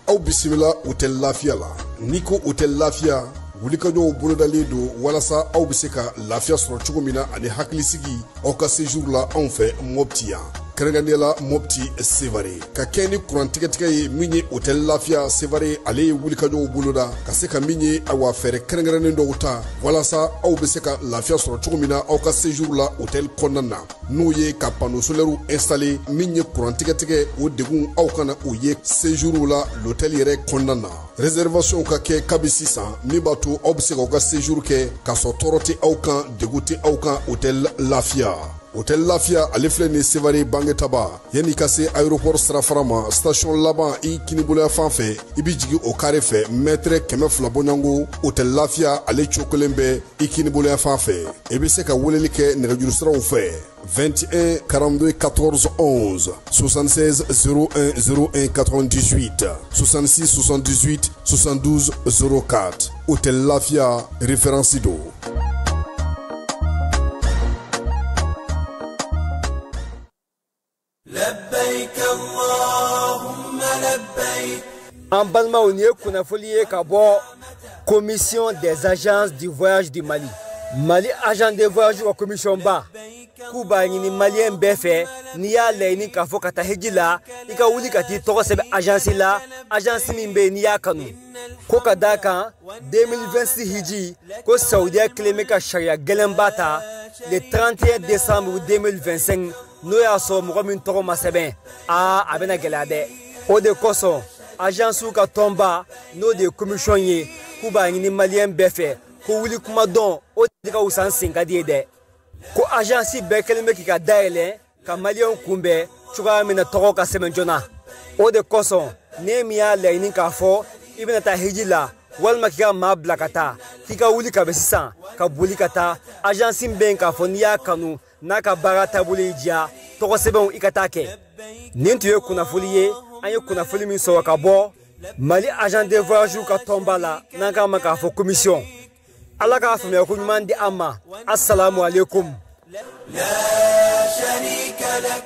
Aw bisimila Hôtel Lafiya la. N'i ko Hôtel Lafiya, wulikajɔw bolodalen don walasa aw bɛ se ka lafiya sɔrɔ cogo min na ani hakilisigi aw ka séjour la anw fɛ Mopti yan, kɛrɛnkɛrɛnnenya la Mopti Sevare. Ka kɛ ni kuran tigɛtigɛ ye min ye, Hôtel Lafiya Sevare ale ye wulikajɔw boloda ka se ka min ye, awa, fɛɛrɛ kɛrɛnkɛrɛnnen dɔw ta walasa aw bɛ se ka lafiya sɔrɔ cogo min na aw ka séjour la hôtel kɔnɔna na, n'o ye ka panneau solaire installé. Min ye kuran tigɛtigɛ, o degun aw kana o ye séjour la l'hôtel yɛrɛ kɔnɔna na. Réservation ka kɛ kabi sisan, min b'a to aw bɛ se k'aw ka séjour kɛ k'a sɔrɔ tɔɔrɔ tɛ aw kan, degun tɛ aw kan. Hôtel Lafiya, Hôtel Lafiya ale filɛ nin Sevare Bangetaba, yanni ka se aéroport sirafara ma, station laban i kiniboloya fan fɛ, i bɛ jigin o carré fɛ, mètre 200 bɔɲɔgɔnko, Hôtel Lafiya ale cogo kelen bɛ i kiniboloya fan fɛ. I bɛ se ka weleli kɛ nɛgɛjuru siraw fɛ: 21 42 14 11, 76 01 01 98, 66 78 72 04. Hôtel Lafia, référence do. لبيك اللهم لبيك. An balimaw, nin ye kunnafoli ye ka bɔ Commission des agences du voyage du Mali. Mali agent de voyage ka commission ba k'u b'a ɲini maliyɛn bɛɛ fɛ, n'i y'a laɲini k'a fɔ ka taa hiji la, i ka wuli ka t'i tɔgɔ sɛbɛn agence la, agence min bɛ yen n'i y'a kanu. Ko ka d'a kan 2026 hiji ko Saudiya kelen bɛ ka sariya gɛlɛnba ta le 31 décembre 2025, n'o y'a sɔrɔ mɔgɔ min tɔgɔ ma sɛbɛn, aa, a bɛna gɛlɛya dɛ. O de kosɔn agence ka tɔnba, n'o de ye commission ye, k'u b'a ɲini maliyɛn bɛɛ fɛ ko wuli kuma dɔn, o de ka wusa n sen ka di ye dɛ. Ko agence bɛɛ kɛlen bɛ k'i ka dayɛlɛ ka maliyɛnw kunbɛn cogoya min na tɔgɔ ka sɛbɛn joona. O de kosɔn ne min y'a laɲini k'a fɔ i bɛna taa hiji la walima k'i ka maa bila ka taa, k'i ka wuli ka bɛ sisan ka boli ka taa agence min bɛ yen k'a fɔ n'i y'a kanu, n'a ka baara taabolo y'i diya, tɔgɔ sɛbɛnw i ka taa kɛ. Nin tun ye kunnafoli ye, an ye kunnafoli min sɔrɔ ka bɔ Mali agent de voyage ka tɔnba la, n'an k'a ma k'a fɔ commission. Ala k'a faamuya ko ɲuman di an ma. Assalamu alaikum. لا شريك لك.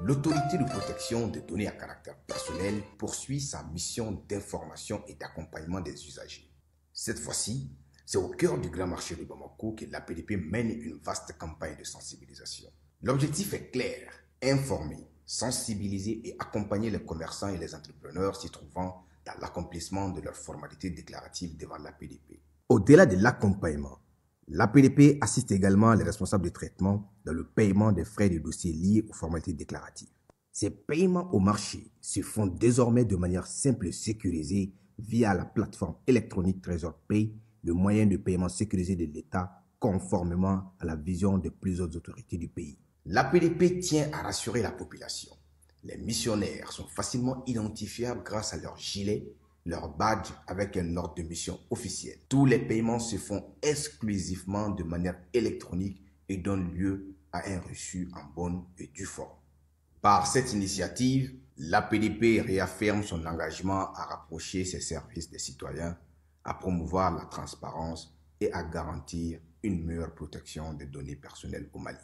L'autorité de protection des données à caractère personnel poursuit sa mission d'information et d'accompagnement des usagers. Cette fois-ci, c'est au cœur du grand marché de Bamako que l'APDP mène une vaste campagne de sensibilisation. L'objectif est clair, informer, sensibiliser et accompagner les commerçants et les entrepreneurs s'y trouvant dans l'accomplissement de leurs formalités déclaratives devant l'APDP. Au-delà de l'accompagnement, l'APDP assiste également les responsables de traitement dans le paiement des frais de dossier liés aux formalités déclaratives. Ces paiements au marché se font désormais de manière simple et sécurisée via la plateforme électronique Trésor Pay, le moyen de paiement sécurisé de l'État conformément à la vision de plusieurs autorités du pays. L'APDP tient à rassurer la population. Les missionnaires sont facilement identifiables grâce à leur gilet, leur badge avec un ordre de mission officiel. Tous les paiements se font exclusivement de manière électronique et donnent lieu à un reçu en bonne et due forme. Par cette initiative, l'APDP réaffirme son engagement à rapprocher ses services des citoyens, à promouvoir la transparence et à garantir une meilleure protection des données personnelles au Mali.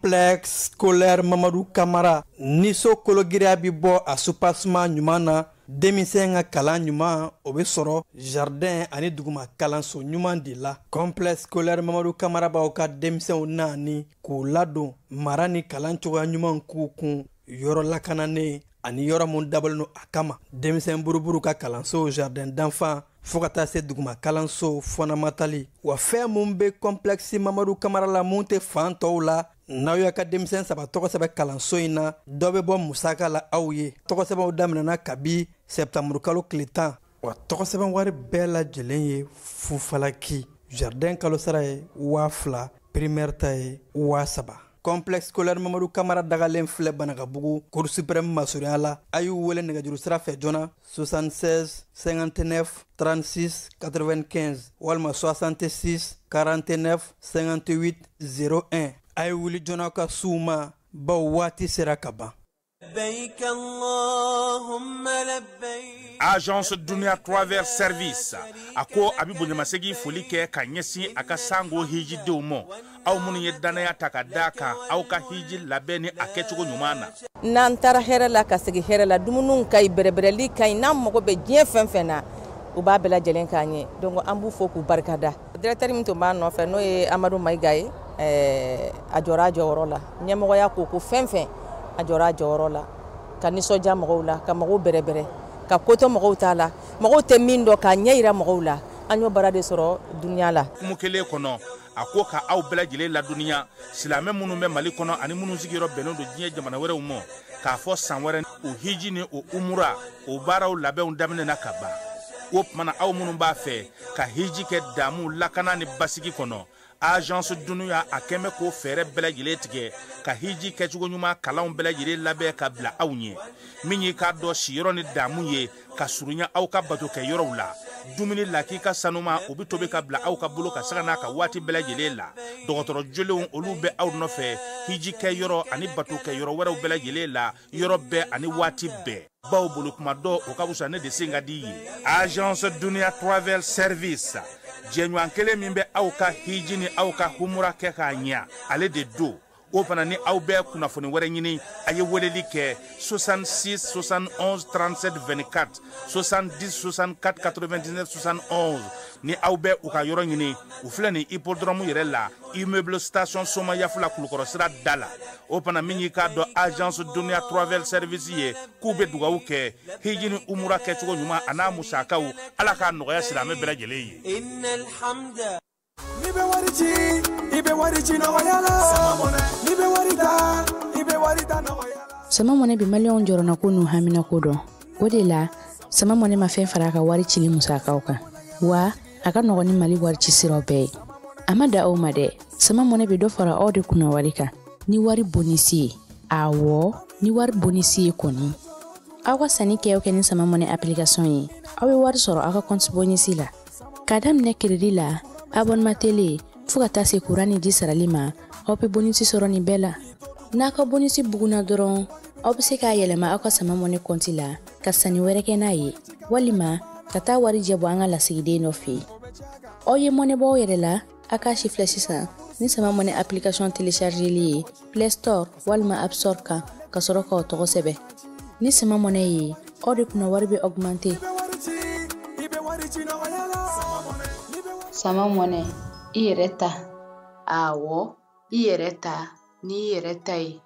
Complexe scolaire Mamadu Kamara ni so kologiriya bi bɔ a soubassement ɲuman na, denmisɛn ka kalan ɲuman o bɛ sɔrɔ jardin ani duguma kalanso ɲuman de la. Complexe scolaire Mamadu Kamara b'aw ka denmisɛnw naani k'u ladon mara ni kalan cogoya ɲuman k'u kun yɔrɔ lakananen ani yɔrɔ mun dabɔlen don a kama. Denmisɛn buruburu ka kalanso, jardin d'enfant, fo ka taa se duguma kalanso fɔnamatali wa, fɛn mun bɛ complexe Mamadu Kamara la mun tɛ fan tɔw la, n'aw y'a ka denmisɛn saba tɔgɔ sɛbɛn kalanso in na, dɔ bɛ bɔ musaka la aw ye. Tɔgɔ sɛbɛnw daminɛna kabi sɛptanburu kalo tile 10 wa, tɔgɔ sɛbɛn wari bɛɛ lajɛlen ye fufalaki. Jardin kalo sara ye 2000, primaire ta ye 3000. Complexe scolaire Mamadu Kamara dagalen filɛ Banakabugu, Cour suprême masurunya la. A y'u wele nɛgɛjuru sira fɛ joona: 76 59 36 95 walima 66 49 58 01. A ye wuli joona ka s'u ma, baw waati sera ka ban. لبيك اللهم لبيك. Agence Dunia Travel Service a ko a bɛ bonyamasegin foli kɛ ka ɲɛsin a ka sango hijidenw ma, aw minnu ye danaya ta ka d'a kan aw ka hiji labɛn ni a kɛcogo ɲuman na. N'an taara hɛrɛ la ka segin hɛrɛ la, dumuniw ka ɲi, bɛrɛbɛrɛli ka ɲi, n'an mago bɛ diɲɛ fɛn fɛn na, u b'a bɛɛ lajɛlen k'an ye. Donc an b'u fo k'u barikada. Directeur min tun b'a nɔfɛ, n'o ye Amadu Mayiga ye, a jɔra a jɔyɔrɔ la. Ɲɛmɔgɔya ko ko fɛn fɛn, a jɔra a jɔyɔrɔ la, ka nisɔndiya mɔgɔw la, ka mɔgɔw bɛrɛbɛrɛ, ka kotɔ mɔgɔw t'a la, mɔgɔw tɛ min dɔn k'a ɲɛ yira mɔgɔw la. An y'o baara de sɔrɔ dunuya la. Hukumu kelen kɔnɔ, a ko ka aw bɛɛ lajɛlen ladɔnniya, silamɛ minnu bɛ Mali kɔnɔ ani minnu sigiyɔrɔ bɛnnen don diɲɛ jamana wɛrɛw ma, k'a fɔ san wɛrɛ o hiji ni o umura o baaraw labɛnw daminɛna ka ban. O tuma na, aw minnu b'a fɛ ka hiji kɛ damu, lakana ni basigi kɔnɔ, Agence Dunuya a kɛn bɛ k'o fɛɛrɛ bɛɛ lajɛlen tigɛ ka hiji kɛcogo ɲuman kalanw bɛɛ lajɛlen labɛn ka bila aw ɲɛ. Min y'i k'a dɔn siyɔrɔ ni damu ye ka surunya aw ka bato kɛ yɔrɔw la, dumuni lakika sanuma o bɛ tobi ka bila aw ka bolo ka saga n'a ka waati bɛɛ lajɛlen la. Dɔgɔtɔrɔ jolenw olu bɛ aw nɔfɛ hiji kɛ yɔrɔ ani bato kɛ yɔrɔ wɛrɛw bɛɛ lajɛlen la, yɔrɔ bɛɛ ani waati bɛɛ, baw bolo kuma dɔ o ka fisa ne de sen ka di ye. Agence Dunia Travel Service, jɛɲɔgɔn kelen min bɛ aw ka hiji ni aw ka humura kɛ k'a ɲɛ, ale de don. O fana ni aw bɛ kunnafoni wɛrɛ ɲini, a ye weleli kɛ 66 71 37 24, 70 64 99 71. Ni aw bɛ u ka yɔrɔ ɲini, u filɛ nin hippodrome yɛrɛ la, immeuble station Somayafula, Kulukɔrɔ sira da la. O fana min y'i k'a dɔn Agence Dunia Travel Service ye, k'u bɛ dugawu kɛ hiji ni umura kɛcogo ɲuman a n'a musakaw, Ala k'a nɔgɔya silamɛ bɛɛ lajɛlen ye. N'i bɛ wari ci, i bɛ wari ci nɔgɔya la. N'i bɛ wari ta, i bɛ wari ta nɔgɔya la. Sama Mɔnɛ bɛ Maliyɛnw jɔrɔnako n'u haminako dɔn. O de la, Sama Mɔnɛ ma fɛn fara a ka wari cili musakaw kan, wa a ka nɔgɔn ni Mali wari ci siraw bɛɛ ye. A ma da aw ma dɛ, Sama Mɔnɛ bɛ dɔ fara aw de kunna wari kan ni wari bonisi ye. Awɔ, ni wari bonisi ye kɔni, aw ka sanni kɛ o kɛ ni Sama Mɔnɛ application ye, aw bɛ wari sɔrɔ aw ka compte bonisi la, k'a daminɛ crédit la, abonnement télé, fo ka taa se kuran ni ji sarali ma. Aw bɛ bonisi sɔrɔ nin bɛɛ la. N'a ka bonisi bugunna dɔrɔn, aw bɛ se k'a yɛlɛma aw ka Sama Mɔnɛ kɔnti la ka sanni wɛrɛ kɛ n'a ye, walima ka taa wari jɛ bɔ an ka lasigiden dɔ fɛ yen. Aw ye mɔnɛ bɔ aw yɛrɛ la, a k'a si filɛ sisan ni Sama Mɔnɛ application téléchargeli ye Play Store walima App Store kan, ka sɔrɔ k'aw tɔgɔ sɛbɛn. Ni Sama Mɔnɛ ye, aw de kunna wari bɛ augmenter. Sama Mɔnɛ, i yɛrɛ ta. Awɔ, i yɛrɛ ta n'i yɛrɛ ta ye.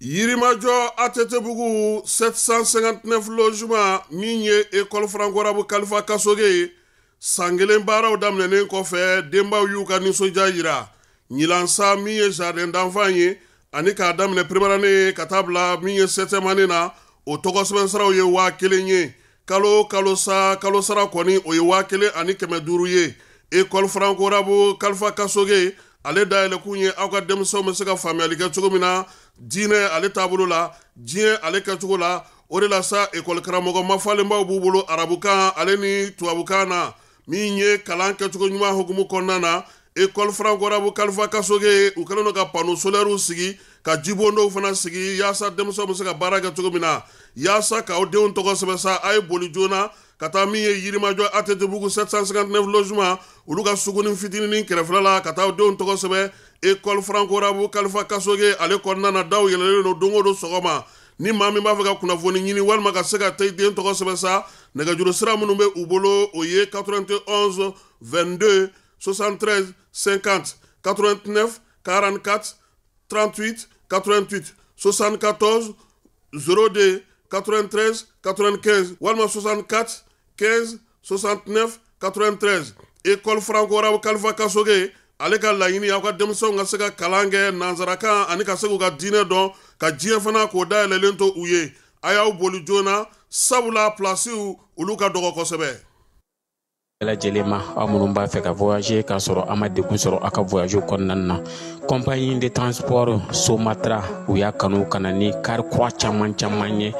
Yirimajɔ ATT-bugu 759 logement, min ye école franco-arabe Kalifa Kasoge ye, san kelen baaraw daminɛnen kɔfɛ, denbaw y'u ka nisɔndiya yira. Ɲinan min ye jardin d'enfant ye, ani k'a daminɛ première année ka taa bila min ye septième année na, o tɔgɔ sɛbɛn siraw ye 1000 ye. Kalo kalo sa, kalo sara kɔni o ye 1500 ye. École franco-arabe Kalifa Kasoge ale dayɛlɛkun ye aw ka denmisɛnw bɛ se ka faamuyali kɛ cogo min na diinɛ ale taabolo la, diɲɛ ale kɛcogo la. O de la sa, ekɔli karamɔgɔ mafalenbaw b'u bolo arabukan ale ni tubabukan na. Min ye kalan kɛcogo ɲuman hukumu kɔnɔna na, école franco-arabe Kalifa Kasoge, u kɛlen don ka panneau solaires sigi, ka jibondow fana sigi, yaasa denmisɛnw bɛ se ka baara kɛ cogo min na. Yaasa k'aw denw tɔgɔ sɛbɛn sa, a ye boli joona ka taa min ye Yirimajɔ ATT-bugu 759 logement, olu ka suguni fitininin kɛrɛfɛla la, ka taa aw denw tɔgɔ sɛbɛn école franco-arabe Kalifa Kasoge ale kɔnɔna na. Daw yɛlɛlen don don o don sɔgɔma. Ni maa min b'a fɛ ka kunnafoni ɲini walima ka se ka taa i den tɔgɔ sɛbɛn sa, nɛgɛjuru sira minnu bɛ u bolo, o ye 91 22 73 50, 89 44 38 88, 74 02 93 95 walima 64 15 69 93. École franco-arabe Kalifa Kasoge ale ka laɲini, aw ka denmisɛnw ka se ka kalan kɛ nansarakan ani ka se k'u ka diinɛ dɔn, ka diɲɛ fana k'o dayɛlɛlen to u ye. A y'aw boli joona, sabula pilasiw olu ka dɔgɔ kosɛbɛ. Bɛɛ lajɛlen ma, aw minnu b'a fɛ ka voyager k'a sɔrɔ a ma degun sɔrɔ aw ka voyage kɔnɔna na, compagnie de transport Somatra u y'a kanu ka na ni kari kura caman caman ye,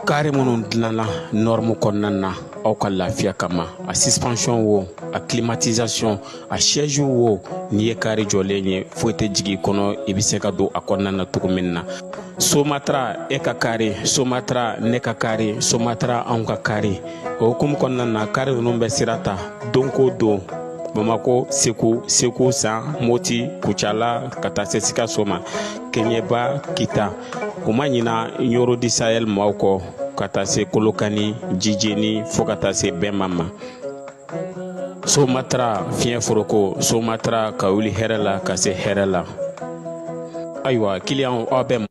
kari minnu dilanna norme kɔnɔna na. aw ka lafiya kama. A suspension wo, a climatisation, a siège wo, n'i ye kari jɔlen ye foyi tɛ jigin i kɔnɔ, i bɛ se ka don a kɔnɔna na cogo min na. Somatra e ka kari, Somatra ne ka kari, Somatra anw ka kari. O hukumu kɔnɔna na, kari ninnu bɛ sira ta don ko don Bamako, Segu, Segu San, Moti, Kucala ka taa se Sikaso ma, Kɛɲɛba, Kita. U ma ɲina Ɲoro di Sahel maaw kɔ ka taa se Kolokani, Jijeni fo ka taa se Bɛnma ma. Somatra fiɲɛ foroko, Somatra ka wuli hɛrɛ la ka se hɛrɛ la. Ayiwa kiliyanw, aw bɛ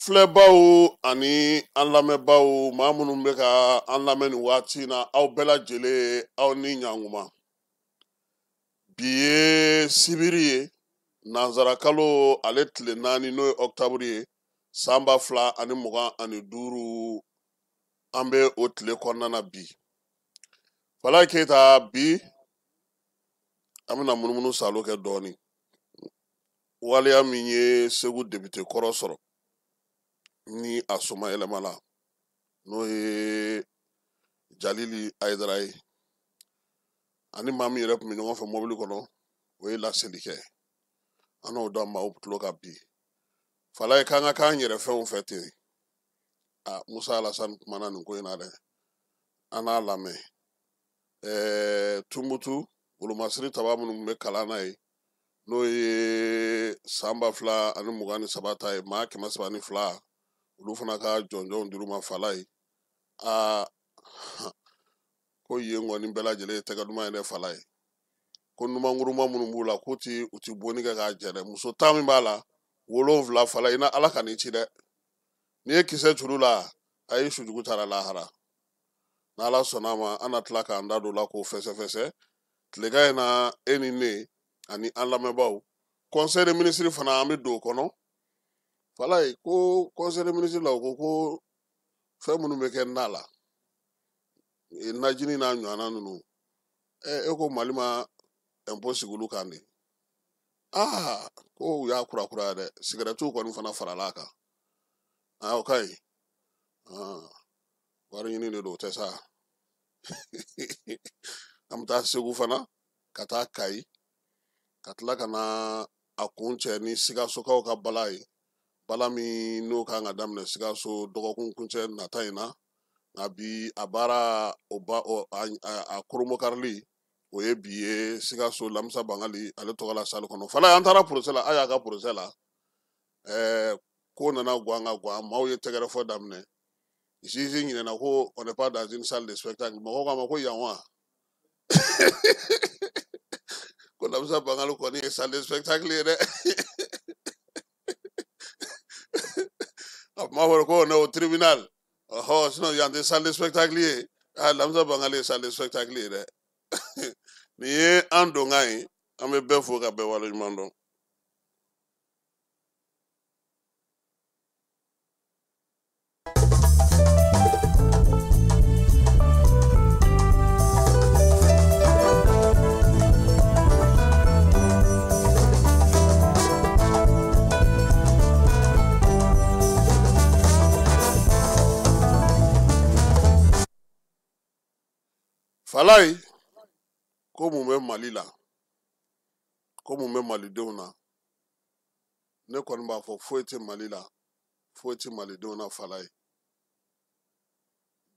filɛbaw ani an lamɛnbaw, maa minnu bɛ ka an lamɛn nin waati in na, aw bɛɛ lajɛlen aw ni ɲankuma. Bi ye sibiri ye, nanzarakalo ale tile 4 n'o ye ɔkutɔburu ye, san 2025, an bɛ o tile kɔnɔna na bi. Falaye Keyita, bi an bɛna munumunu salo kɛ dɔɔnin. Waleya min ye Segu député kɔrɔ sɔrɔ ni a soma yɛlɛma la, n'o ye Jalili Hayidara ye, ani maa min yɛrɛ tun bɛ ɲɔgɔn fɛ mobili kɔnɔ, o ye laseli kɛ. An n'o da maaw tulo kan bi. Falaye, k'an ka k'an yɛrɛ fɛnw fɛ ten. A Musa Alasani kumana nin ko in na dɛ, an n'a lamɛn. Tumutu wolomasiri taba minnu bɛ kalan na ye, n'o ye san 2023 ta ye, maa 302, olu fana ka jɔnjɔnw dir'u ma. Falaye, aa ko yen kɔni bɛɛ lajɛlen ye tɛgɛ duman ye dɛ. Falaye, ko numankuruma minnu b'u la, k'u ti u ti bonni kɛ k'a jɛ dɛ. Muso 10 min b'a la, 7, Falaye, i na Ala ka n'i ci dɛ. N'i ye kisɛ juru la, a ye sujugu taara lahara. N'Ala sɔnna a ma, an na tila k'an da don o la k'o fɛsɛfɛsɛ tilegan in na, e ni ne ani an lamɛnbaaw. Conseil des ministres fana, an bɛ don o kɔnɔ. Falaye, ko conseil des ministres la, u ko ko fɛn minnu bɛ kɛ na la, najini n'a ɲɔgɔnna ninnu, e ko Mali ma impôt sigi olu kan de. Aa ko u y'a kurakuraya dɛ, sigɛrɛtiw kɔni fana farala a kan. Aa o ka ɲi, wari ɲini de don, o tɛ sa. An bɛ taa Segu fana, ka taa Kayi, ka tila ka na a kun cɛ ni Sikasokaw ka bala ye, bala min n'o kan ka daminɛ Sikaso dɔgɔkun kuncɛ nata in na. Nka bi a baara o ba o a koromokarili o ye bi ye Sikaso Lamisa Bangali ale tɔgɔ la salle kɔnɔ. Falaye, an taara procès la, a y'a ka procès la, ko nana guwan ka guwan, maaw ye tɛgɛrɛ fɔ daminɛ. Juge ɲinɛna ko on n'est pas dans une salle de spectacle. Mɔgɔw k'a ma ko yan wa, ko Lamisa Bangali kɔni ye salle de spectacle ye dɛ. A kuma fɔra ko on est au tribunal, ɔhɔ, sinon yan tɛ salle de spectacle ye. Ah, Lamisa Bangali ye salle de spectacle ye dɛ. Nin ye an donkan ye, an bɛ bɛɛ fo ka bɛɛ waleɲuman dɔn. Falaye, ko mun bɛ Mali la, ko mun bɛ malidenw na? Ne kɔni b'a fɔ foyi tɛ Mali la, foyi tɛ malidenw na. Falaye,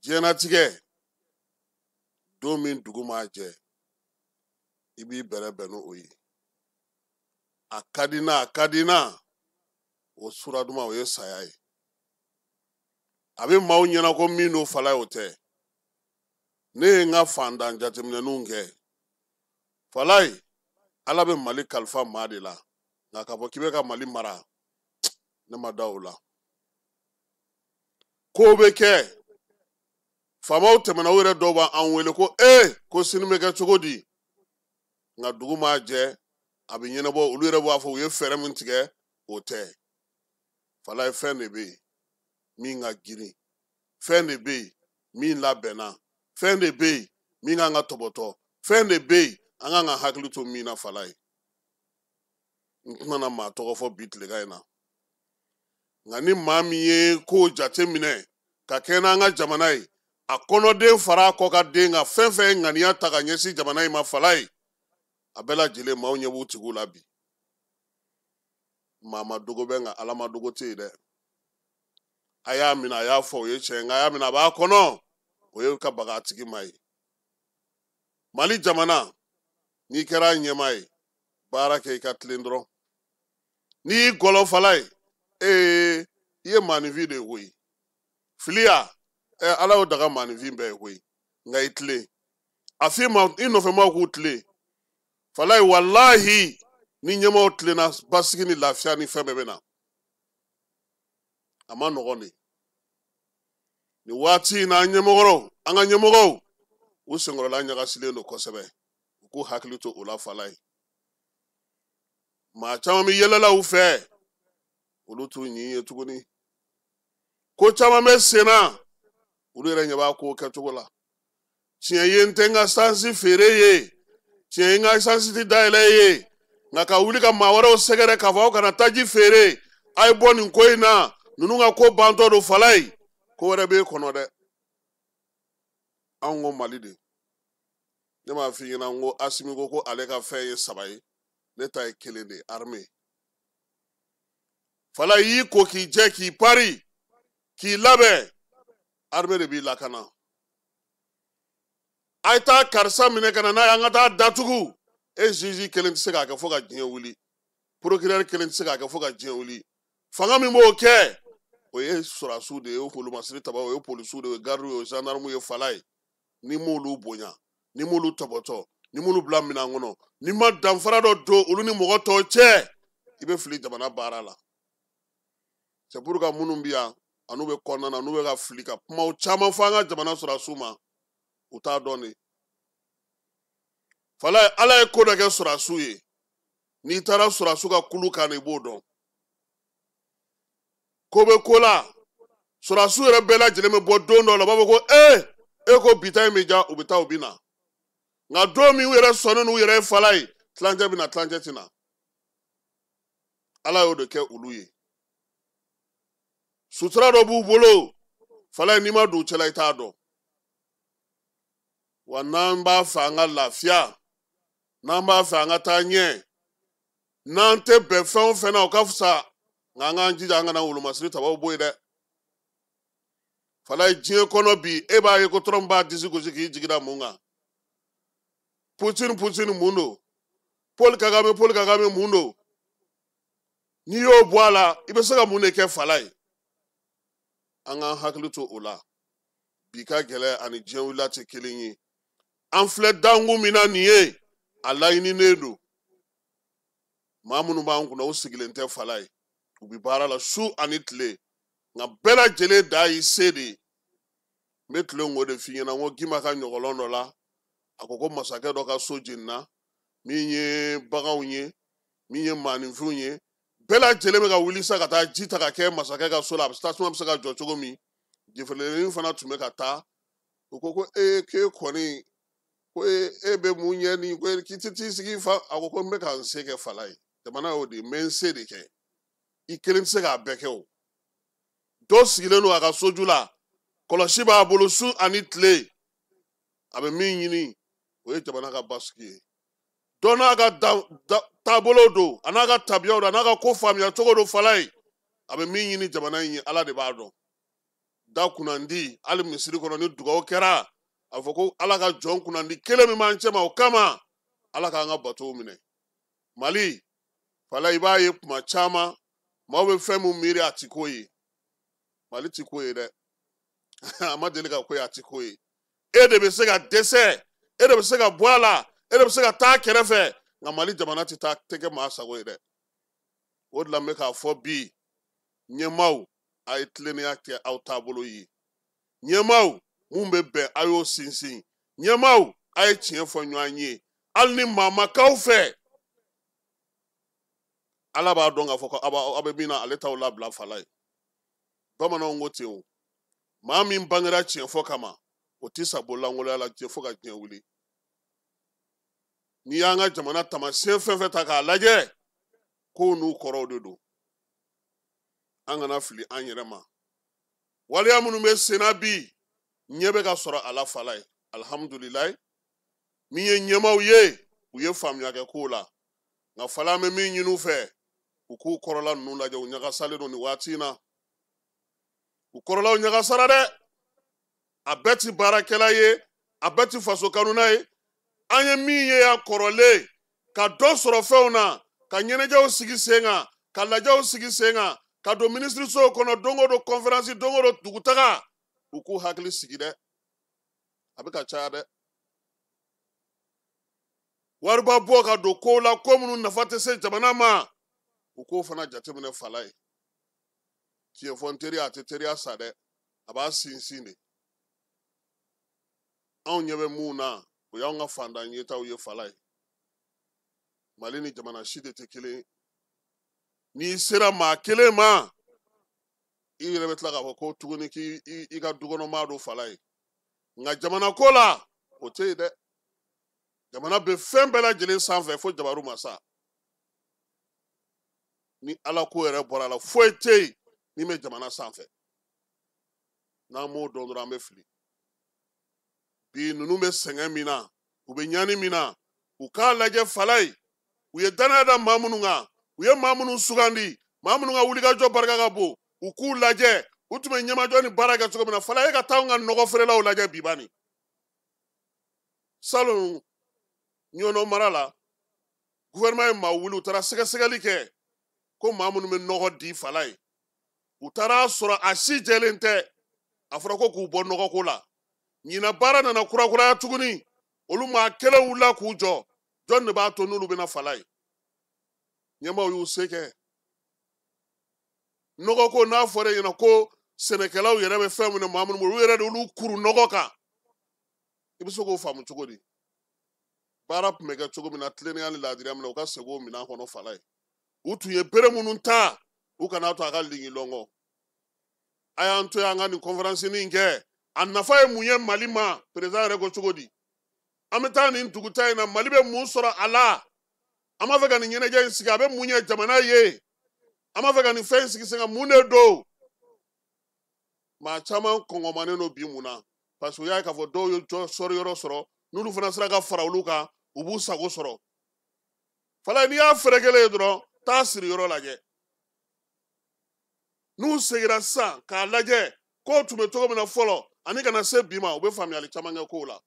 diɲɛnatigɛ don min dugu maa jɛ, i b'i bɛrɛ bɛn n'o ye. A ka di n na, a ka di n na, o sura duman o ye saya ye. A bɛ maaw ɲɛna ko min don, Falaye, o tɛ. Ne ye n ka fantan jateminɛninw kɛ. Falaye, Ala bɛ Mali kalifa maa de la, nka k'a fɔ k'i bɛ ka Mali mara, ne ma da o la. Ko bɛ kɛ, faamaw tɛmɛna, u yɛrɛ dɔw b'an wele ko ee, ko sini bɛ kɛ cogo di? Nka dugu maa jɛ, a bɛ ɲɛnabɔ. Olu yɛrɛ b'a fɔ u ye fɛɛrɛ min tigɛ, o tɛ. Falaye, fɛn de bɛ yen min ka girin, fɛn de bɛ yen min labɛnna, fɛn de bɛ yen min kan ka tɔbɔtɔ, fɛn de bɛ yen an kan ka hakili to min na falaye. N tɛna maa tɔgɔ fɔ bi tilegan in na, nka ni maa min ye ko jate minɛ ka kɛ n'an ka jamana ye, a kɔnɔden fara a kɔ ka den kan, fɛn fɛn ye ŋaniya ta ka ɲɛsin jamana in ma falaye, a bɛɛ lajɛlen maaw ɲɛ b'u tigiw la bi. Maa ma dogo bɛ, nka Ala ma dogo tɛ yen dɛ. A y'a minɛ, a y'a fɔ, o ye tiɲɛ, nka a y'a minɛ a b'a kɔnɔ, o ye ka baga a tigi ma ye. Mali jamana, n'i kɛra ɲɛmaa ye, baara kɛ i ka tilen dɔrɔn. N'i y'i gɔlɔ falaye, ee i ye maaninfin de ye koyi. Filiya, Ala y'o daga maaninfin bɛɛ ye koyi, nka i tilen. A f'i ma, i nɔfɛmaaw k'u tilen. Falaye, walahi, ni ɲɛmaaw tilenna, basigi ni lafiya ni fɛn bɛɛ bɛ na. A ma nɔgɔn de. Nin waati in na, an ɲɛmɔgɔw, an ka ɲɛmɔgɔw, u senkɔrɔla ɲagasilen don kosɛbɛ. U k'u hakili to o la falaye. Maa caman bɛ yɛlɛla u fɛ, olu t'u ɲin ye tuguni. Ko caman bɛ sen na, olu yɛrɛ ɲɛ b'a ko kɛcogo la. Tiɲɛ ye, n tɛ n ka sansi feere ye, tiɲɛ ye, n ka sansi tɛ dayɛlɛ ye, nka ka wuli ka maa wɛrɛw sɛgɛrɛ k'a fɔ aw kana taji feere, a ye bɔ nin ko in na, ninnu ka ko bantɔ don falaye, ko wɛrɛ b'e kɔnɔ dɛ. Anw ko Mali de. Ne m'a f'i ɲɛna n ko Asimi ko ko ale ka fɛn ye 3 ye, ne ta ye 1 de ye, armée. Falaye y'i ko k'i jɛ k'i pari k'i labɛn, armée de b'i lakana. A ye taa karisa minɛ ka na n'a ye, an ka taa datugu. E juge kelen tɛ se k'a kɛ fo ka diɲɛ wuli, procureur kelen tɛ se k'a kɛ fo ka diɲɛ wuli. Fanga min b'o kɛ, o ye sɔrɔdasiw de ye, o ye wolomasiri tabaw ye, o ye polisiw de ye, o ye gardiw ye, o ye gendarmew ye falaye. N'i m'olu bonya, n'i m'olu tɔbɔtɔ, n'i m'olu bila minɛn kɔnɔ, n'i ma danfara dɔ don olu ni mɔgɔ tɔw cɛ, i bɛ fili jamana baara la. C'est pourquoi minnu bɛ yan, an'u bɛ kɔnɔna na, n'u bɛ ka fili ka kumaw caman fɔ an ka jamana sɔrɔdasiw ma, u t'a dɔn de. Falaye, Ala ye ko dɔ kɛ sɔrɔdasiw ye, n'i taara sɔrɔdasiw ka kulu kan, i b'o dɔn. Ko bɛ ko la, sɔrɔdasiw yɛrɛ bɛɛ lajɛlen bɛ bɔ don dɔ la, u b'a fɔ ko ee, e ko bi ta in bɛ ja, u bɛ taa u bɛ na. Nka don min u yɛrɛ sɔnnen n'u yɛrɛ ye falaye, tilancɛ bɛ na, tilancɛ tɛ na. Ala y'o de kɛ olu ye. Sutura dɔ b'u bolo, falaye, n'i ma don u cɛla i t'a dɔn. Wa n'an b'a fɛ an ka lafiya, n'an b'a fɛ an ka taa ɲɛ, n'an tɛ bɛn fɛn o fɛn na, o ka fisa, nka an k'an jija an kana wolomasiri tabaw bɔ yen dɛ. Falaye, diɲɛ kɔnɔ bi, e b'a ye ko Trump b'a disi gosi k'i jigi da mun kan? Poutine, Poutine mun don? Paul Kagame, Paul Kagame mun don? N'i y'o bɔ a la, i bɛ se ka mun de kɛ falaye? An k'an hakili to o la. Bi ka gɛlɛn ani diɲɛ wulila tɛ kelen ye. An filɛ dankun min na nin ye, a laɲininen don. Maa minnu b'an kunna, u sigilen tɛ falaye. U bɛ baara la su ani tile. Nka bɛɛ lajɛlen da y'i se de ye. N bɛ tilen k'o de f'i ɲɛna, n ko Gima ka ɲɔgɔlɔn dɔ la, a ko ko masakɛ dɔ ka so jenina, min ye baganw ye, min ye maaninfinw ye, bɛɛ lajɛlen bɛ ka wuli sa ka taa ji ta ka kɛ masakɛ ka so la, a bɛ tasuma bɛ se ka jɔ cogo min. Jefelenin fana tun bɛ ka taa, u ko ko ee, k'e kɔni, ko e bɛ mun ɲɛ nin, ko k'i tɛ t'i sigi fa, a ko ko n bɛ ka n se kɛ falaye. Jamana y'o de ye, n bɛ n se de kɛ. I kelen tɛ se k'a bɛɛ kɛ o. Dɔ sigilen don a ka soju la, kɔlɔsi b'a bolo su ani tile, a bɛ min ɲini o ye jamana ka basigi ye. Dɔ n'a ka taabolo don, a n'a ka tabiyaw don, a n'a ka ko faamuya cogo don falaye, a bɛ min ɲini jamana in ye, Ala de b'a dɔn. Da kunnandi, hali misiri kɔnɔ ni dugawu kɛra, a fɔ ko Ala ka jɔn kunnandi kelen min b'an cɛma, o kama Ala k'an ka batow minɛ. Mali falaye, i b'a ye kuma caman maaw bɛ fɛn min miiri a ti ko ye. Mali ti ko ye dɛ. A ma deli ka ko ye, a ti ko ye. E de bɛ se ka dɛsɛ, e de bɛ se ka bɔ a la, e de bɛ se ka taa kɛrɛfɛ, nka Mali jamana tɛ taa tɛ kɛ maa sago ye dɛ. O de la n bɛ k'a fɔ bi, ɲɛmaaw, a ye tilennenya kɛ aw taabolo ye. Ɲɛmaaw, mun bɛ bɛn, a y'o sinsin. Ɲɛmaaw, a ye tiɲɛ fɔ ɲɔgɔn ye. Hali ni maa ma k'aw fɛ, Ala b'a dɔn k'a fɔ ko aw bɛ min na, ale t'aw labila fala ye. Bamananw ko ten o, maa min bangera tiɲɛ fɔ kama, O tɛ sa bololankolon la diɲɛ fo ka diɲɛ wuli. N'i y'an ka jamana taamasiyɛn fɛn fɛn ta k'a lajɛ, kow n'u kɔrɔw de don. An kana fili an yɛrɛ ma. Waleya minnu bɛ senna bi, ɲɛ bɛ ka sɔrɔ a la fala ye. Alihamudulilayi, min ye ɲɛmaaw ye, u ye faamuya kɛ kow la. Nka fala, an bɛ min ɲini u fɛ, u k'u kɔrɔla ninnu lajɛ, u ɲagasalen don nin waati in na. U kɔrɔlaw ɲagasara dɛ. A bɛɛ ti baarakɛla ye, a bɛɛ ti faso kanuna ye. An ye min ye yan kɔrɔlen, ka dɔ sɔrɔ fɛnw na, ka ɲɛnajɛw sigi sen kan, ka lajɛw sigi sen kan, ka don minisirisow kɔnɔ don o don conférence, don o don dugutaga, u k'u hakili sigi dɛ. A bɛ ka caya dɛ. Wariba bɔ ka don kow la, ko minnu nafa tɛ se jamana ma, u k'o fana jateminɛ fala ye. Tiɲɛ fɔ n teri, a tɛ teriya sa dɛ, a b'a sinsin de. Anw ɲɛ bɛ mun na, o y'anw ka fantan yetaw ye fala ye. Mali ni jamana si de tɛ kelen ye. N'i sera maa kelen ma, i yɛrɛ bɛ tila k'a fɔ ko tuguni k'i ka dukɔnɔmaa don fala ye. Nka jamana ko la, o tɛ yen dɛ. Jamana bɛ fɛn bɛɛ lajɛlen sanfɛ fo jabaru masa. Ni Ala ko yɛrɛ bɔra a la, foyi tɛ yen min bɛ jamana sanfɛ. N'an m'o dɔn dɔrɔn, an bɛ fili. Bi ninnu bɛ sɛgɛn min na, u bɛ ɲani min na, u k'a lajɛ fala ye. U ye danaya da maa minnu kan, u ye maa minnu sugandi, maa minnu ka wulikajɔ barika ka bon, u k'u lajɛ. U tun bɛ ɲɛmajɔ ni baara kɛ cogo min na, fala ye, ka taa anw ka nɔgɔ feerelaw lajɛ bi bani. Salon Ɲɔnɔ mara la, gouvernement ye maa wuli, u taara sɛgɛsɛgɛli kɛ ko maa minnu bɛ nɔgɔ di fala ye. U taara sɔrɔ a si jɛlen tɛ. A fɔra ko k'u bɔ nɔgɔko la. Ɲinan baara nana kurakuraya tuguni, olu maa kelen wulila k'u jɔ. Jɔn de b'a to n'olu bɛna fala ye? Ɲɛmaaw y'u se kɛ. Nɔgɔko n'a fɔra e ɲɛna ko sɛnɛkɛlaw yɛrɛ bɛ fɛn minnu maa minnu bolo, olu yɛrɛ de olu kuru nɔgɔ kan. I bɛ se k'o faamu cogo di? Baara tun bɛ kɛ cogo min na, tilennenya ni laadiriya min na, u ka segin o minɛn kɔnɔ fala ye. U tun ye bere minnu ta, u kana to a ka ligi lɔngɔ. A y'an to yan, an ka nin conférence nin kɛ. A nafa ye mun ye Mali ma? Président yɛrɛ ko cogo di? An bɛ taa nin duguta in na, Mali bɛ mun sɔrɔ a la? An b'a fɛ ka nin ɲɛnajɛ in sigi, a bɛ mun ɲɛ jamana ye? An b'a fɛ ka nin fɛn in sigi sen kan, mun de don? Maa caman kɔngɔmanen don bi. Mun na? Parce que u y'a ye k'a fɔ dɔw ye jɔ sɔri yɔrɔ sɔrɔ, n'olu fana sera ka fara olu kan, u b'u sago sɔrɔ. Fala, n'i y'a fɛrɛ kelen ye dɔrɔn, taa siri yɔrɔ lajɛ. N'u seginna sisan k'a lajɛ kow tun bɛ cogo min na fɔlɔ ani ka na se bi ma, u bɛ faamuyali caman kɛ kow la.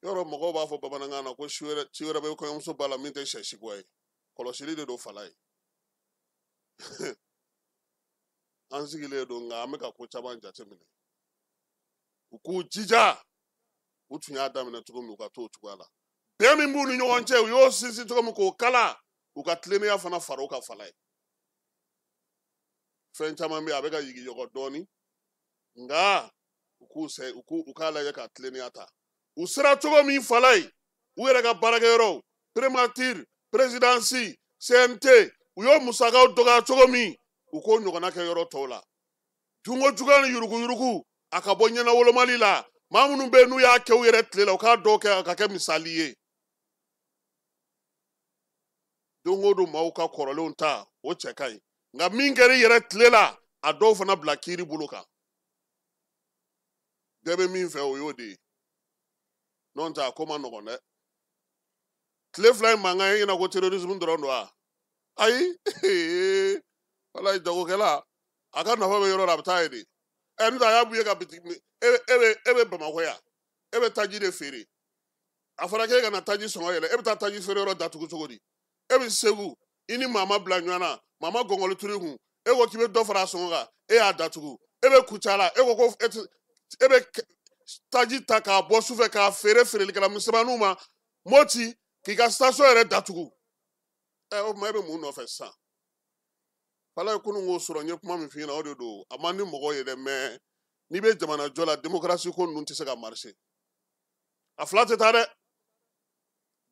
Yɔrɔ mɔgɔw b'a fɔ bamanankan na ko ci wɛrɛ bɛ kɔɲɔmuso ba la min tɛ sɛ sikuwa ye. Kɔlɔsili de don fala ye. An sigilen don, nka an bɛ ka ko caman jateminɛ. U k'u jija, u tun y'a daminɛ cogo min, u ka t'o cogoya la. Bɛn min b'u ni ɲɔgɔn cɛ, u y'o sinsin cogo min k'o kala, u ka tilennenya fana fara u ka fala ye. Fɛn caman bɛ yen, a bɛ ka yigiyɔgɔ dɔɔnin, nka u k'u sɛ u k'u u k'a lajɛ ka tilennenya ta. U sera cogo min fala ye, u yɛrɛ ka baarakɛyɔrɔw, primature, présidence, CNT, u y'o musakaw dɔgɔya cogo min, u k'o ɲɔgɔnna kɛ yɔrɔ tɔw la. Dunko juguya ni yuruguyurugu, a ka bɔ ɲɛna wolomali la. Maa minnu bɛ yen n'u y'a kɛ u yɛrɛ tile la, u k'a dɔw kɛ a ka kɛ misali ye. Don o don maaw ka kɔrɔlenw ta, o cɛ ka ɲi, nka min kɛra i yɛrɛ tile la, a dɔw fana bila kiiri bolo kan. Bɛɛ bɛ min fɛ, o y'o de ye. N'o tɛ, a ko ma nɔgɔn dɛ. Tile fila in mankan ye ɲɛna ko terrorisme dɔrɔn don wa? Ayi, walayi, jagokɛla a ka nafa bɛ yɔrɔ la, a bɛ taa yen de. Ɛ, n'o tɛ a y'a b'u ye ka bitigi. E bɛ Bamakɔ yan, e bɛ taji de feere. A fɔra k'e ka na taji sɔngɔ yɛlɛ, e bɛ taa taji feere yɔrɔ datugu cogo di? E bɛ Segu, i ni maa ma bila ɲɔgɔn na, maa ma gɔngɔli turu i kun, e ko k'i bɛ dɔ fara a sɔngɔ kan, e y'a datugu. E bɛ Kucala, e ko ko e tɛ, e bɛ taji ta k'a bɔ sufɛ k'a feere feerelikɛla misɛnmaninw ma Moti, k'i ka station yɛrɛ datugu. Ɛ, o tuma e bɛ mun nɔfɛ sisan? Fala ye, kunun k'o sɔrɔ, n ye kuma min f'i ɲɛna, o de don. A man di mɔgɔw ye dɛ, mais n'i bɛ jamana jɔ la, démocratie ko ninnu tɛ se ka marcher. A fila tɛ taa dɛ.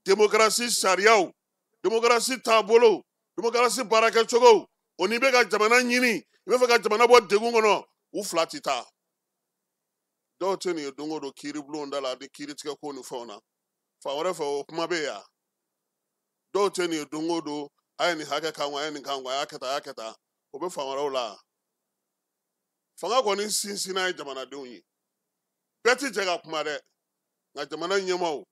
Démocratie sariyaw, démocratie taabolo, démocratie baarakɛcogo, o n'i bɛ ka jamana ɲini, i bɛ fɛ ka jamana bɔ degun kɔnɔ, u fila tɛ taa. Dɔw tɛ nin ye don o don kiiribulon da la ni kiiritigɛ ko ni fɛnw na. Fan wɛrɛ fɛ o kuma bɛ yan. Dɔw tɛ nin ye don o don, a ye nin hakɛ k'an kun, a ye nin k'an kun, a y'a kɛ tan, a y'a kɛ tan. O bɛ fan wɛrɛw la. Fanga kɔni sinsinna ye jamanadenw ye. Bɛɛ ti jɛ ka kuma dɛ. Nka jamana ɲɛmaaw,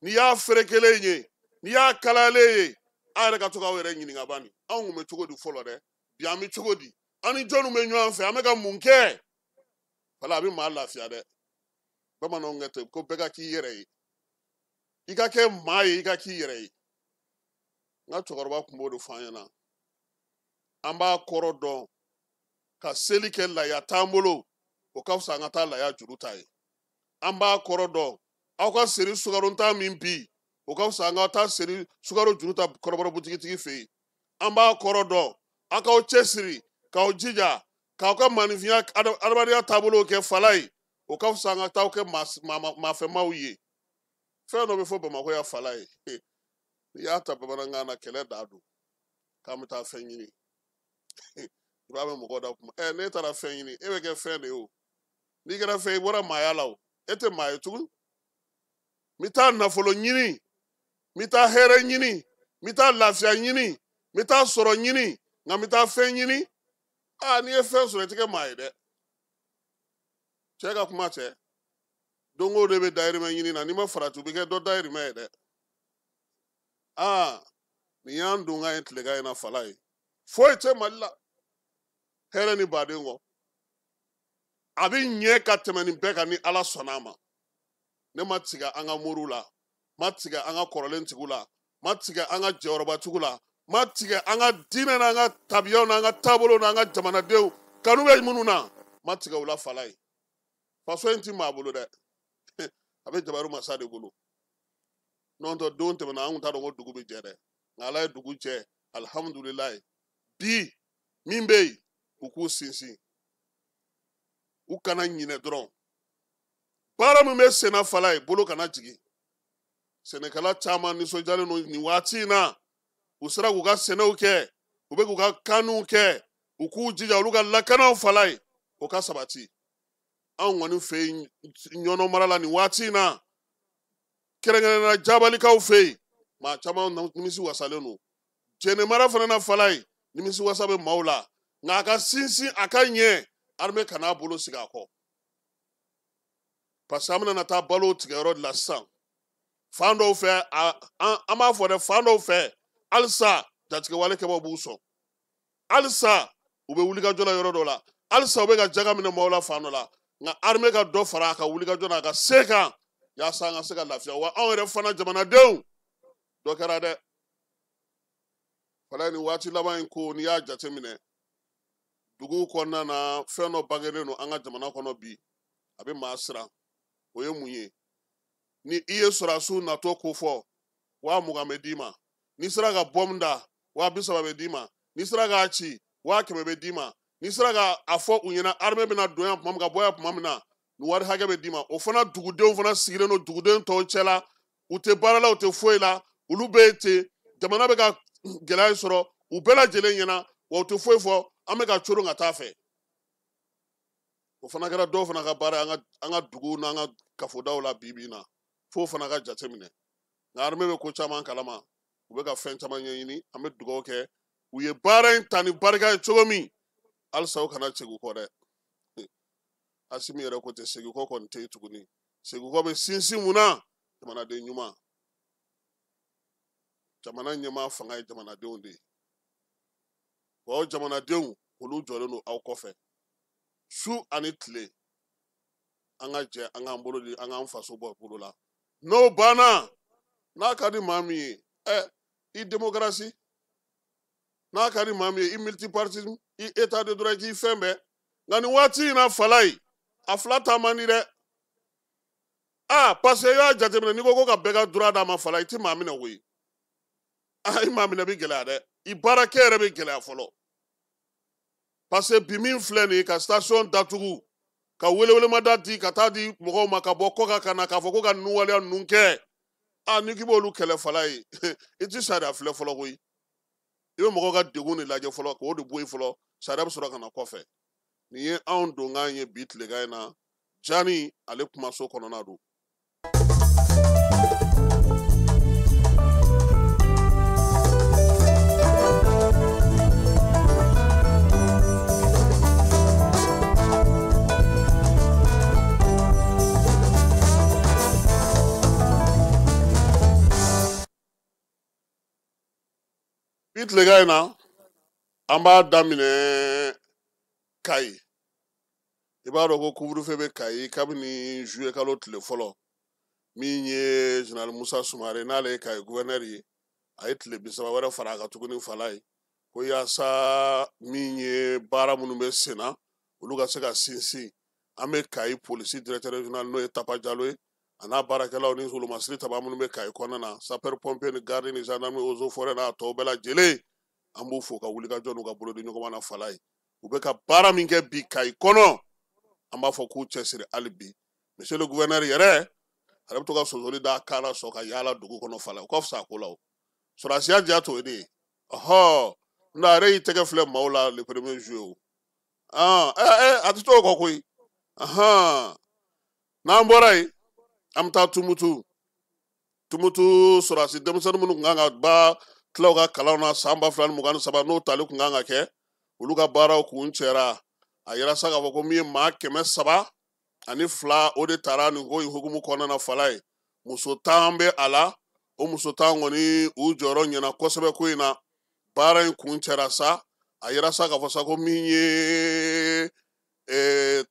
n'i y'a ferekelen ye, n'i y'a kalayalen ye, a yɛrɛ ka to k'aw yɛrɛ ɲininka bani. Anw kun bɛ cogo di fɔlɔ dɛ? Bi an bɛ cogo di? An ni jɔnniw bɛ ɲɔgɔn fɛ? An bɛ ka mun kɛ? Wala a bɛ maa lafiya dɛ. Bamananw ka ten ko bɛɛ ka k'i yɛrɛ ye. I ka kɛ maa ye, i ka k'i yɛrɛ ye. N ka cɛkɔrɔba tun b'o de fɔ an ɲɛna. An b'a kɔrɔ dɔn ka seli kɛ laya t'an bolo, o ka fisa an ka taa laya juru ta ye. An b'a kɔrɔ dɔn aw ka seri sukaro ta min bi, o ka fisa an ka taa seri sukaro juru ta kɔrɔbɔrɔ butigitigi fɛ yen. An b'a kɔrɔ dɔn aw k'aw cɛsiri k'aw jija k'aw ka maninfinya adamadenya taabolow kɛ fala ye, o ka fisa an ka taa kɛ maafɛmaw ye. Fɛn dɔ bɛ fɔ Bamakɔ yan fala ye, n'i y'a ta bamanankan na kɛlɛ da don k'an bɛ taa fɛn ɲini. I b'a mɛn mɔgɔw da kuma, n'e taara fɛn ɲini, e bɛ kɛ fɛn de ye o. N'i kɛra fɛn ye, i bɔra maaya la o, e tɛ maa ye tugun. N bɛ taa nafolo ɲini, n bɛ taa hɛrɛ ɲini, n bɛ taa lafiya ɲini, n bɛ taa sɔrɔ ɲini, nka n bɛ taa fɛn ɲini. Aa, n'i ye fɛn sɔrɔ i tɛ kɛ maa ye dɛ. Cɛ ka kuma cɛ, don o don e bɛ dayirimɛ ɲini na, n'i ma farati u bɛ kɛ dɔ dayirimɛ ye dɛ. Aa, nin y'an donkan ye tilegan in na fala ye. Foyi tɛ Mali la hɛrɛ ni baden kɔ. A bɛ ɲɛ ka tɛmɛ nin bɛɛ kan ni Ala sɔnna a ma. Ne ma tigɛ an ka moriw la, ma tigɛ an ka kɔrɔlen tigiw la, ma tigɛ an ka jɛyɔrɔbatigiw la, ma tigɛ an ka diinɛ n'an ka tabiyaw n'an ka taabolow n'an ka jamanadenw kanu bɛ minnu na, ma tigɛ u la fala ye. Faso in ti maa bolo dɛ, a bɛ jabaru masa de bolo. N'o tɛ don tɛmɛna an kun t'a dɔn ko dugu bɛ jɛ dɛ, nka Ala ye dugu jɛ, alihamudulilayi. Bi min bɛ yen, u k'u sinsin, u kana ɲinɛ dɔrɔn. Baara min bɛ senna fala ye, bolo kana jigin. Sɛnɛkɛla caman nisɔndiyalen don nin waati in na. U sera k'u ka sɛnɛw kɛ, u bɛ k'u ka kanniw kɛ, u k'u jija olu ka lakanaw fala ye, o ka sabati. Anw kɔni fɛ yen Ɲɔnɔ mara la nin waati in na, kɛrɛnkɛrɛnnenya Jabalikaw fɛ yen, maa caman nimisi wasalen don. Jɛnɛ mara fana na fala ye, nimisi wasa bɛ maaw la, nka a ka sinsin a ka ɲɛ, armée kana bolo sigi a kɔ. Parce que an bɛna taa balo tigɛyɔrɔ de la sisan. Fan dɔw fɛ, an b'a fɔ dɛ, fan dɔw fɛ, halisa jatigɛwale kɛbaaw b'u sɔn. Halisa u bɛ wulikajɔ la yɔrɔ dɔw la, halisa u bɛ ka jaga minɛ maaw la fan dɔ la. Nka armée ka dɔ fara a ka wulikajɔ n'a ka se kan, yaasa an ka se ka lafiya. Wa anw yɛrɛ fana jamanadenw, dɔ kɛra dɛ. Fala nin waati laban in ko, n'i y'a jateminɛ duguw kɔnɔna na, fɛn dɔ bangenen don an ka jamana kɔnɔ bi, a bɛ maa siran. O ye mun ye? Ni i ye sɔrɔdasiw natɔ ko fɔ, 20,000 bɛ d'i ma. N'i sera ka bɔmu da, 30,000 bɛ d'i ma. N'i sera k'a ci, 100,000 bɛ d'i ma. N'i sera ka a fɔ u ɲɛna armée bɛna don yan tuma min, ka bɔ yan tuma min na, nin wari hakɛ bɛ d'i ma. O fana dugudenw fana sigilen don duguden tɔw cɛ la, u tɛ baara la, u tɛ foyi la, olu bɛ yen ten. Jamana bɛ ka gɛlɛya in sɔrɔ u bɛɛ lajɛlen ɲɛna, wa u tɛ foyi fɔ, an bɛ ka coron ka taa fɛ. O fana kɛra dɔw fana ka baara ye an ka duguw n'an ka kafodaw la bi bi in na, f'o fana ka jate minɛ. Nka armée bɛ ko caman kalama, u bɛ ka fɛn caman ɲɛɲini. An bɛ dugawu kɛ u ye baara in ta ni barika ye cogo min, halisa u kana segin u kɔ dɛ. Asimi yɛrɛ ko tɛ, segin kɔ kɔni tɛ yen tuguni. Segin kɔ bɛ sinsin mun na? Jamanaden ɲuman. Jamana ɲɛmaa fanga ye jamanadenw de ye. Wa o jamanadenw, olu jɔlen don aw kɔfɛ su ani tile. An ka jɛ, an k'an bolo di, an k'an faso bɔ bolo la. N'o banna, n'a ka di maa min ye, i démocratie, n'a ka di maa min ye, i multipartisme, i état de droit, k'i fɛn bɛɛ. Nka nin waati in na fala ye, a fila ta man di dɛ. Aa, parce que i y'a jateminɛ, n'i ko ko ka bɛɛ ka droit d'a ma fala, i ti maa minɛ koyi. Aa, i maa minɛ bɛ gɛlɛya dɛ. I baarakɛ yɛrɛ bɛ gɛlɛya fɔlɔ. Parce que bi min filɛ nin ye, ka station datugu, ka welewelemada di ka taa di mɔgɔw ma ka bɔ kɔkan ka na k'a fɔ ko ka ninnu waleya ninnu kɛ. Aa, n'i k'i b'olu kɛlɛ fala ye, i ti sariya filɛ fɔlɔ koyi. I bɛ mɔgɔw ka degun de lajɛ fɔlɔ, k'o de bɔ yen fɔlɔ, sariya bɛ sɔrɔ ka na kɔfɛ. Nin ye anw donkan ye bi tilegan in na, Jani ale kumaso kɔnɔna don. Bi tilegan in na an b'a daminɛ Kayi. I b'a dɔn ko couvre-feu bɛ Kayi kabini juillet kalo tile fɔlɔ. Min ye général Musa Sumare n'ale ye Kayi gouverneur ye, a ye tile 30 wɛrɛ fara a kan tuguni fala ye ko yaasa min ye baara minnu bɛ sen na olu ka se ka sinsin. An bɛ Kayi polisi directeur régional n'o ye Tapa Jalo ye, a n'a baarakɛlaw ni wolomasiri taba minnu bɛ Kayi kɔnɔna na, sapeur pompier ni garde ni gendarme eaux et forêts n'a tɔw bɛɛ lajɛlen, an b'u fo ka wulikajɔ n'u ka bolodi ɲɔgɔn na fala ye. U bɛ ka baara min kɛ bi Kayi kɔnɔ, an b'a fɔ k'u cɛsiri hali bi. Monsieur le gouverneur yɛrɛ, ale bɛ to ka sosoli da kan na sɔn ka yaala dugu kɔnɔ fala ye, o ka fisa a ko la o. Sɔrɔdasiya diya t'o de ye. Ɔhɔ, nka a yɛrɛ y'i tɛgɛ filɛ maaw la le premier juillet o. A tɛ to o kɔ koyi. N'an bɔra yen, an bɛ taa Tumutu. Tumutu sɔrɔdasi denmisɛnnin minnu tun kan ka ba tila u ka kalanw na san 2023 n'o tali tun kan ka kɛ, olu ka baaraw kun cɛra. A yira sa k'a fɔ ko min ye maa 302 o de taara nin ko in hukumu kɔnɔna na fala ye. Muso 10 bɛ a la, o muso 10 kɔni u jɔyɔrɔ ɲɛna kosɛbɛ ko in na. Baara in kun cɛra sa, a yira sa k'a fɔ sa ko min ye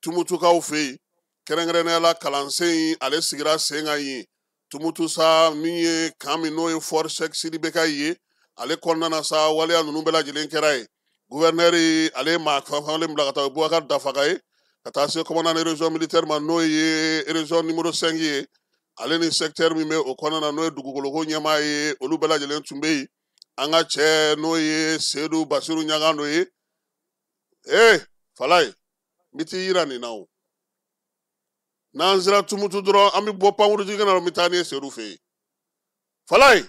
Tumutukaw fɛ yen, kɛrɛnkɛrɛnnenya la kalansen in ale sigira sen kan yen. Tumutu sa min ye kan min n'o ye Fort Cheick Sidy BK ye, ale kɔnɔna na sa waleya ninnu bɛɛ lajɛlen kɛra yen. Gouverneur ale ye maa fanfalen bila ka taa Boubacar Dafaga ye, ka taa se commandant région militaire ma n'o ye région numéro 5 ye, ale ni secteur min bɛ o kɔnɔna na n'o ye dugukoloko ɲɛmaa ye, olu bɛɛ lajɛlen tun bɛ yen. An ka cɛ n'o ye Seydou Basiru Ɲagando ye. Falaye, n bɛ t'i yira nin na o. N'an sera Tumutu dɔrɔn, an bɛ bɔ pankurujigin na, n bɛ taa n'i ye Seydou fɛ yen. Falaye,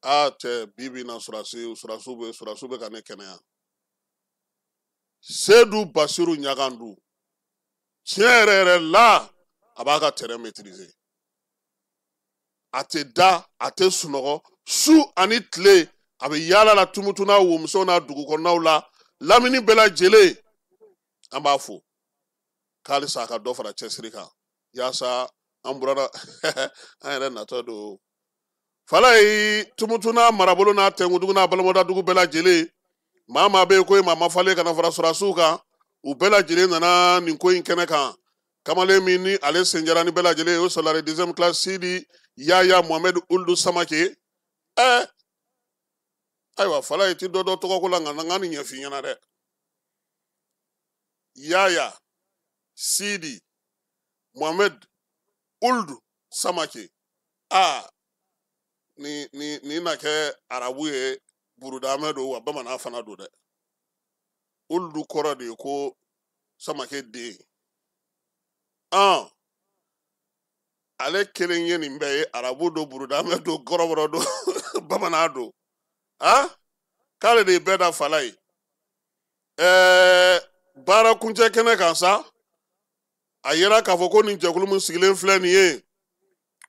cɛ bi bi in na sɔrɔdasiw bɛ ka ne kɛnɛya. Seydou Basiru Ɲagandu, tiɲɛ yɛrɛ yɛrɛ la, a b'a ka terrain maîtriser. A tɛ da, a tɛ sunɔgɔ, su ani tile, a bɛ yaala la Tumutu n'a womusow n'a dugu kɔnɔnaw la, lamini bɛɛ lajɛlen, an b'a fo. K'alisa a ka dɔ fara cɛsiri kan, yaasa an bɔra an yɛrɛ natɔ don. Falaye, Tumutu n'a marabolo n'a tɛnkudugu n'a balimadadugu bɛɛ lajɛlen, maa maa bɛ yen ko ye maa ma falen ka na fara sɔrɔdasiw kan, u bɛɛ lajɛlen nana nin ko in kɛnɛ kan. Kamalen min ni ale sen jara ni bɛɛ lajɛlen ye, o sɔrɔla deuxième classe Sidi Yaya Mohamed Ould Samake. Ayiwa Falaye ti dɔ dɔn tɔgɔ ko la, nka n ka nin ɲɛf'i ɲɛna dɛ. Yaya Sidi Mohamed Ould Samake. Ni ni ni na kɛ arabu ye, burudamɛ don wa bamanan fana don dɛ. Ould kɔrɔ de ye ko Samake den. Ale kelen ye nin bɛɛ ye, arabu don, burudamɛ don, kɔrɔbɔrɔ don, bamanan don. K'ale de ye bɛɛ da fala ye. Baara kuncɛ kɛnɛ kan sa, a yera k'a fɔ ko nin jɛkulu min sigilen filɛ nin ye,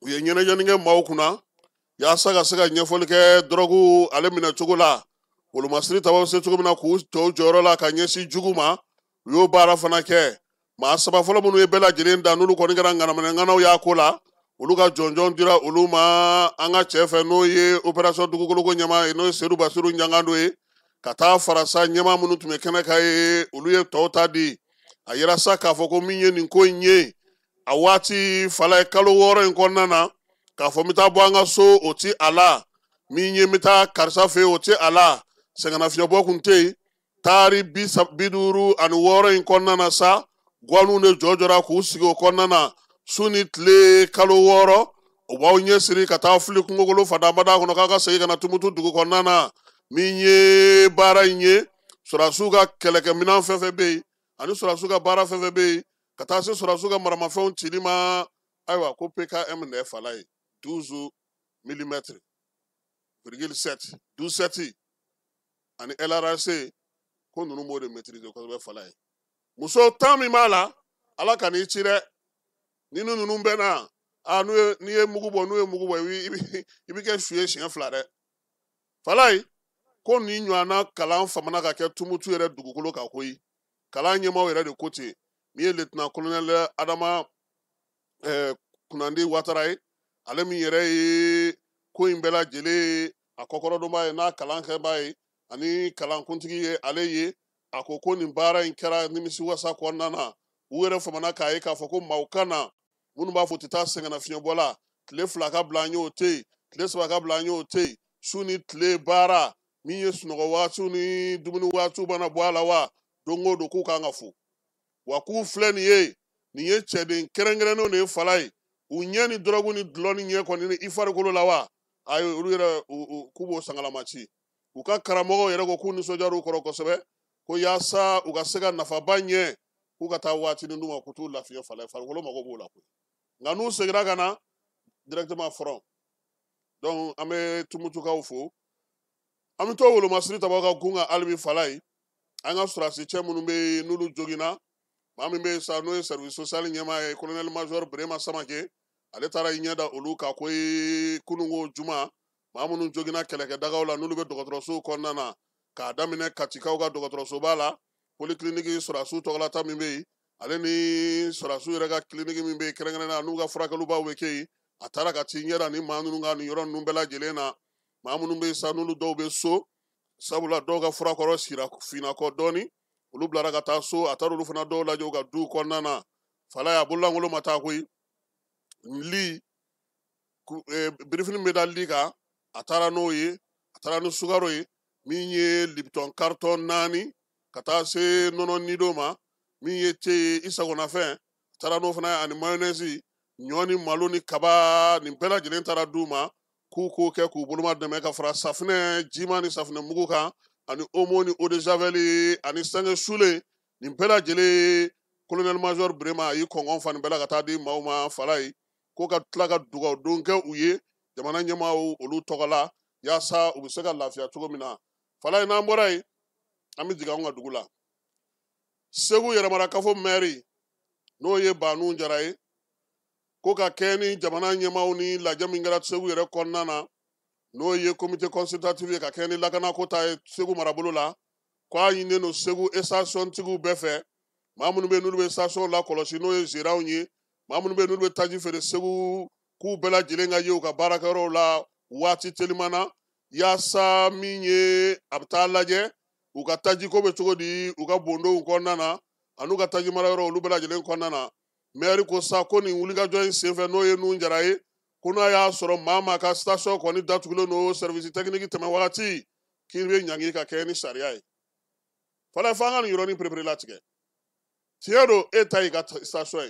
u ye ɲɛnajɛni kɛ maaw kunna yaasa ka se ka ɲɛfɔli kɛ dɔrɔgu ale minɛ cogo la, wolomasiri tabaw bɛ se cogo min na k'u tɔw jɔyɔrɔ la ka ɲɛsin jugu ma, u y'o baara fana kɛ. Maa 3 fɔlɔ minnu ye bɛɛ lajɛlen da, n'olu kɔni kɛra ŋanaminɛŋanaw y'a ko la, olu ka jɔnjɔn dira olu ma an ka cɛ fɛ n'o ye opération dugukoloko ɲɛmaa ye, n'o ye Seydou Basiru Ɲagando ye, ka taa fara sa ɲɛmaa minnu tun bɛ kɛnɛ kan ye, olu ye tɔw ta di. A yira sa k'a fɔ ko min ye nin ko in ye, a waati fala ye kalo 6 in kɔnɔna na, k'a fɔ n bɛ taa bɔ an ka so, o ti a la, min ye n bɛ taa karisa fɛ yen, o ti a la, sɛgɛnnafiɲɛbɔ kun tɛ yen. Taari 56 in kɔnɔna na sa, guwaninw de jɔ jɔra k'u sigi o kɔnɔna na su ni tile kalo 6, u b'aw ɲɛsiri ka taa fili kungokolo fadabada kɔnɔ k'a ka segin ka na Tumutu dugu kɔnɔna na. Min ye baara in ye, sɔrɔdasiw ka kɛlɛkɛminɛn fɛn fɛn bɛ yen, ani sɔrɔdasiw ka baara fɛn fɛn bɛ yen, ka taa se sɔrɔdasiw ka maramafɛnw cili ma, ayiwa ko PKM de ye fala ye, 12 millimètres virgule sept, douze sept ani LRC, ko ninnu b'o de maîtriser kosɛbɛ fala ye. Muso 10 min b'a la, Ala ka n'i ci dɛ. Ni ninnu bɛ na, aa, n'i ye mugu bɔ, n'u ye mugu bɔ, i bɛ kɛ su ye siɲɛ 2 dɛ. Falaye, ko nin ɲɔgɔnna kalan famana ka kɛ Tumutu yɛrɛ dugukolo kan koyi. Kalan ɲɛmaaw yɛrɛ de ko ten. Min ye lieutenant colonel Adama Kunandi Watara ye, ale min yɛrɛ ye ko in bɛɛ lajɛlen a kɔkɔrɔdonbaa ye, n'a kalankɛbaa ye ani kalankuntigi ye, ale ye a ko ko nin baara in kɛra nimisiwasa kɔnɔna na. U yɛrɛ famana k'a ye k'a fɔ ko maaw ka na minnu b'a fɔ u tɛ taa sɛgɛnnafiɲɛbɔ la, tile 2 ka bila an ye o tɛ yen, tile 3 ka bila an ye o tɛ yen, su ni tile baara min ye sunɔgɔ waatiw ni dumuni waatiw mana bɔ a la wa, don o don k'u kan ka fo. Wa k'u filɛ nin ye, nin ye cɛden kɛrɛnkɛrɛnnenw de ye Falaye, u ɲɛ ni dɔrɔgu ni dulɔ ni ɲɛ kɔni ni i farikolo la wa, ayi, olu yɛrɛ k'u b'o sangalama ci. U ka karamɔgɔw yɛrɛ ko k'u nisɔndiyara u kɔrɔ kosɛbɛ, ko yaasa u ka se ka nafaba ɲɛ, k'u ka taa waatinin d'u ma k'u t'u lafiya Falaye, farikolo mago b'o la koyi. Nka n'u seginna ka na directement front. Donc an bɛ Tumutukaw fo. An bɛ to wolomasiri tabaw ka gun kan hali bi Falaye. An ka sɔrɔdasi cɛ minnu bɛ yen n'olu joginna, maa min bɛ yen sa n'o ye service social ɲɛmaa ye, colonel major Birema Samake, ale taara i ɲɛ da olu kan ko kununko juma, maa minnu joginna kɛlɛkɛdagaw la n'olu bɛ dɔgɔtɔrɔsow kɔnɔna na, k'a daminɛ Katikaw ka dɔgɔtɔrɔsoba la, polyclinique sɔrɔdasiw tɔgɔlata min bɛ yen, ale ni sɔrɔdasiw yɛrɛ ka clinique min bɛ yen kɛrɛnkɛrɛnnenya n'u ka furakɛlibaw bɛ kɛ yen, a taara ka t'i ɲɛ da ni maa ninnu ka nin yɔrɔ ninnu bɛɛ lajɛlen na. Maa minnu bɛ yen sa n'olu dɔw bɛ so, sabula dɔw ka furakɔrɔ sira finna kɔ dɔɔni, olu bilara ka taa so, a taara olu fana dɔw lajɛ u ka duw kɔnɔna na. Falaye, a bololankolon ma taa koyi. Li birifini bɛ da li kan, a taara n'o ye, a taara ni sukaro ye, min ye Lipton carton 4 ka taa se nɔnɔ nido ma, min ye te ye i sagonafɛn, a taara n'o fana ye, ani mayonnaise, ɲɔ ni malo ni kaba, nin bɛɛ lajɛlen taara d'u ma k'u k'o kɛ k'u boloma dɛmɛ, ka fara safunɛ jima ni safunɛ mugu kan, ani omo ni eau de javel ani sange sulen, nin bɛɛ lajɛlen colonel major Birema a y'i kɔngɔn fa nin bɛɛ la ka taa di maaw ma Falaye, ko ka tila ka dugawu don kɛ u ye jamana ɲɛmaaw olu tɔgɔ la, yaasa u bɛ se ka lafiya cogo min na. Falaye, n'an bɔra yen, an bɛ jigin anw ka dugu la. Segu yɛrɛmarakafo maire, n'o ye Banu Jara ye, ko ka kɛ ni jamana ɲɛmaaw ni lajɛ min kɛra Segu yɛrɛ kɔnɔna na, n'o ye comité consultatif ye ka kɛ ni lakanako ta ye Segu marabolo la, k'a ɲininen don Segu station tigiw bɛɛ fɛ, maa minnu bɛ yen n'olu bɛ station lakɔlɔsi, n'o ye gérants ye, maa minnu bɛ yen n'olu bɛ taji feere Segu, k'u bɛɛ lajɛlen ka ye u ka baarakɛyɔrɔw la waati teliman na, yaasa min ye a bɛ taa lajɛ u ka tajiko bɛ cogo di u ka bondow kɔnɔna na, an'u ka taji marayɔrɔ olu bɛɛ lajɛlen kɔnɔna na. Maire ko sa ko nin wulikajɔ in senfɛ, n'o ye Nun Jara ye, ko n'a y'a sɔrɔ maa maa ka station kɔni datugulen don service technique tɛmɛ wagati, k'i bɛ ɲangi ka kɛ ni sariya ye. Falaye, f'an ka nin yɔrɔnin perepere latigɛ. Tiɲɛ don, e ta y'i ka station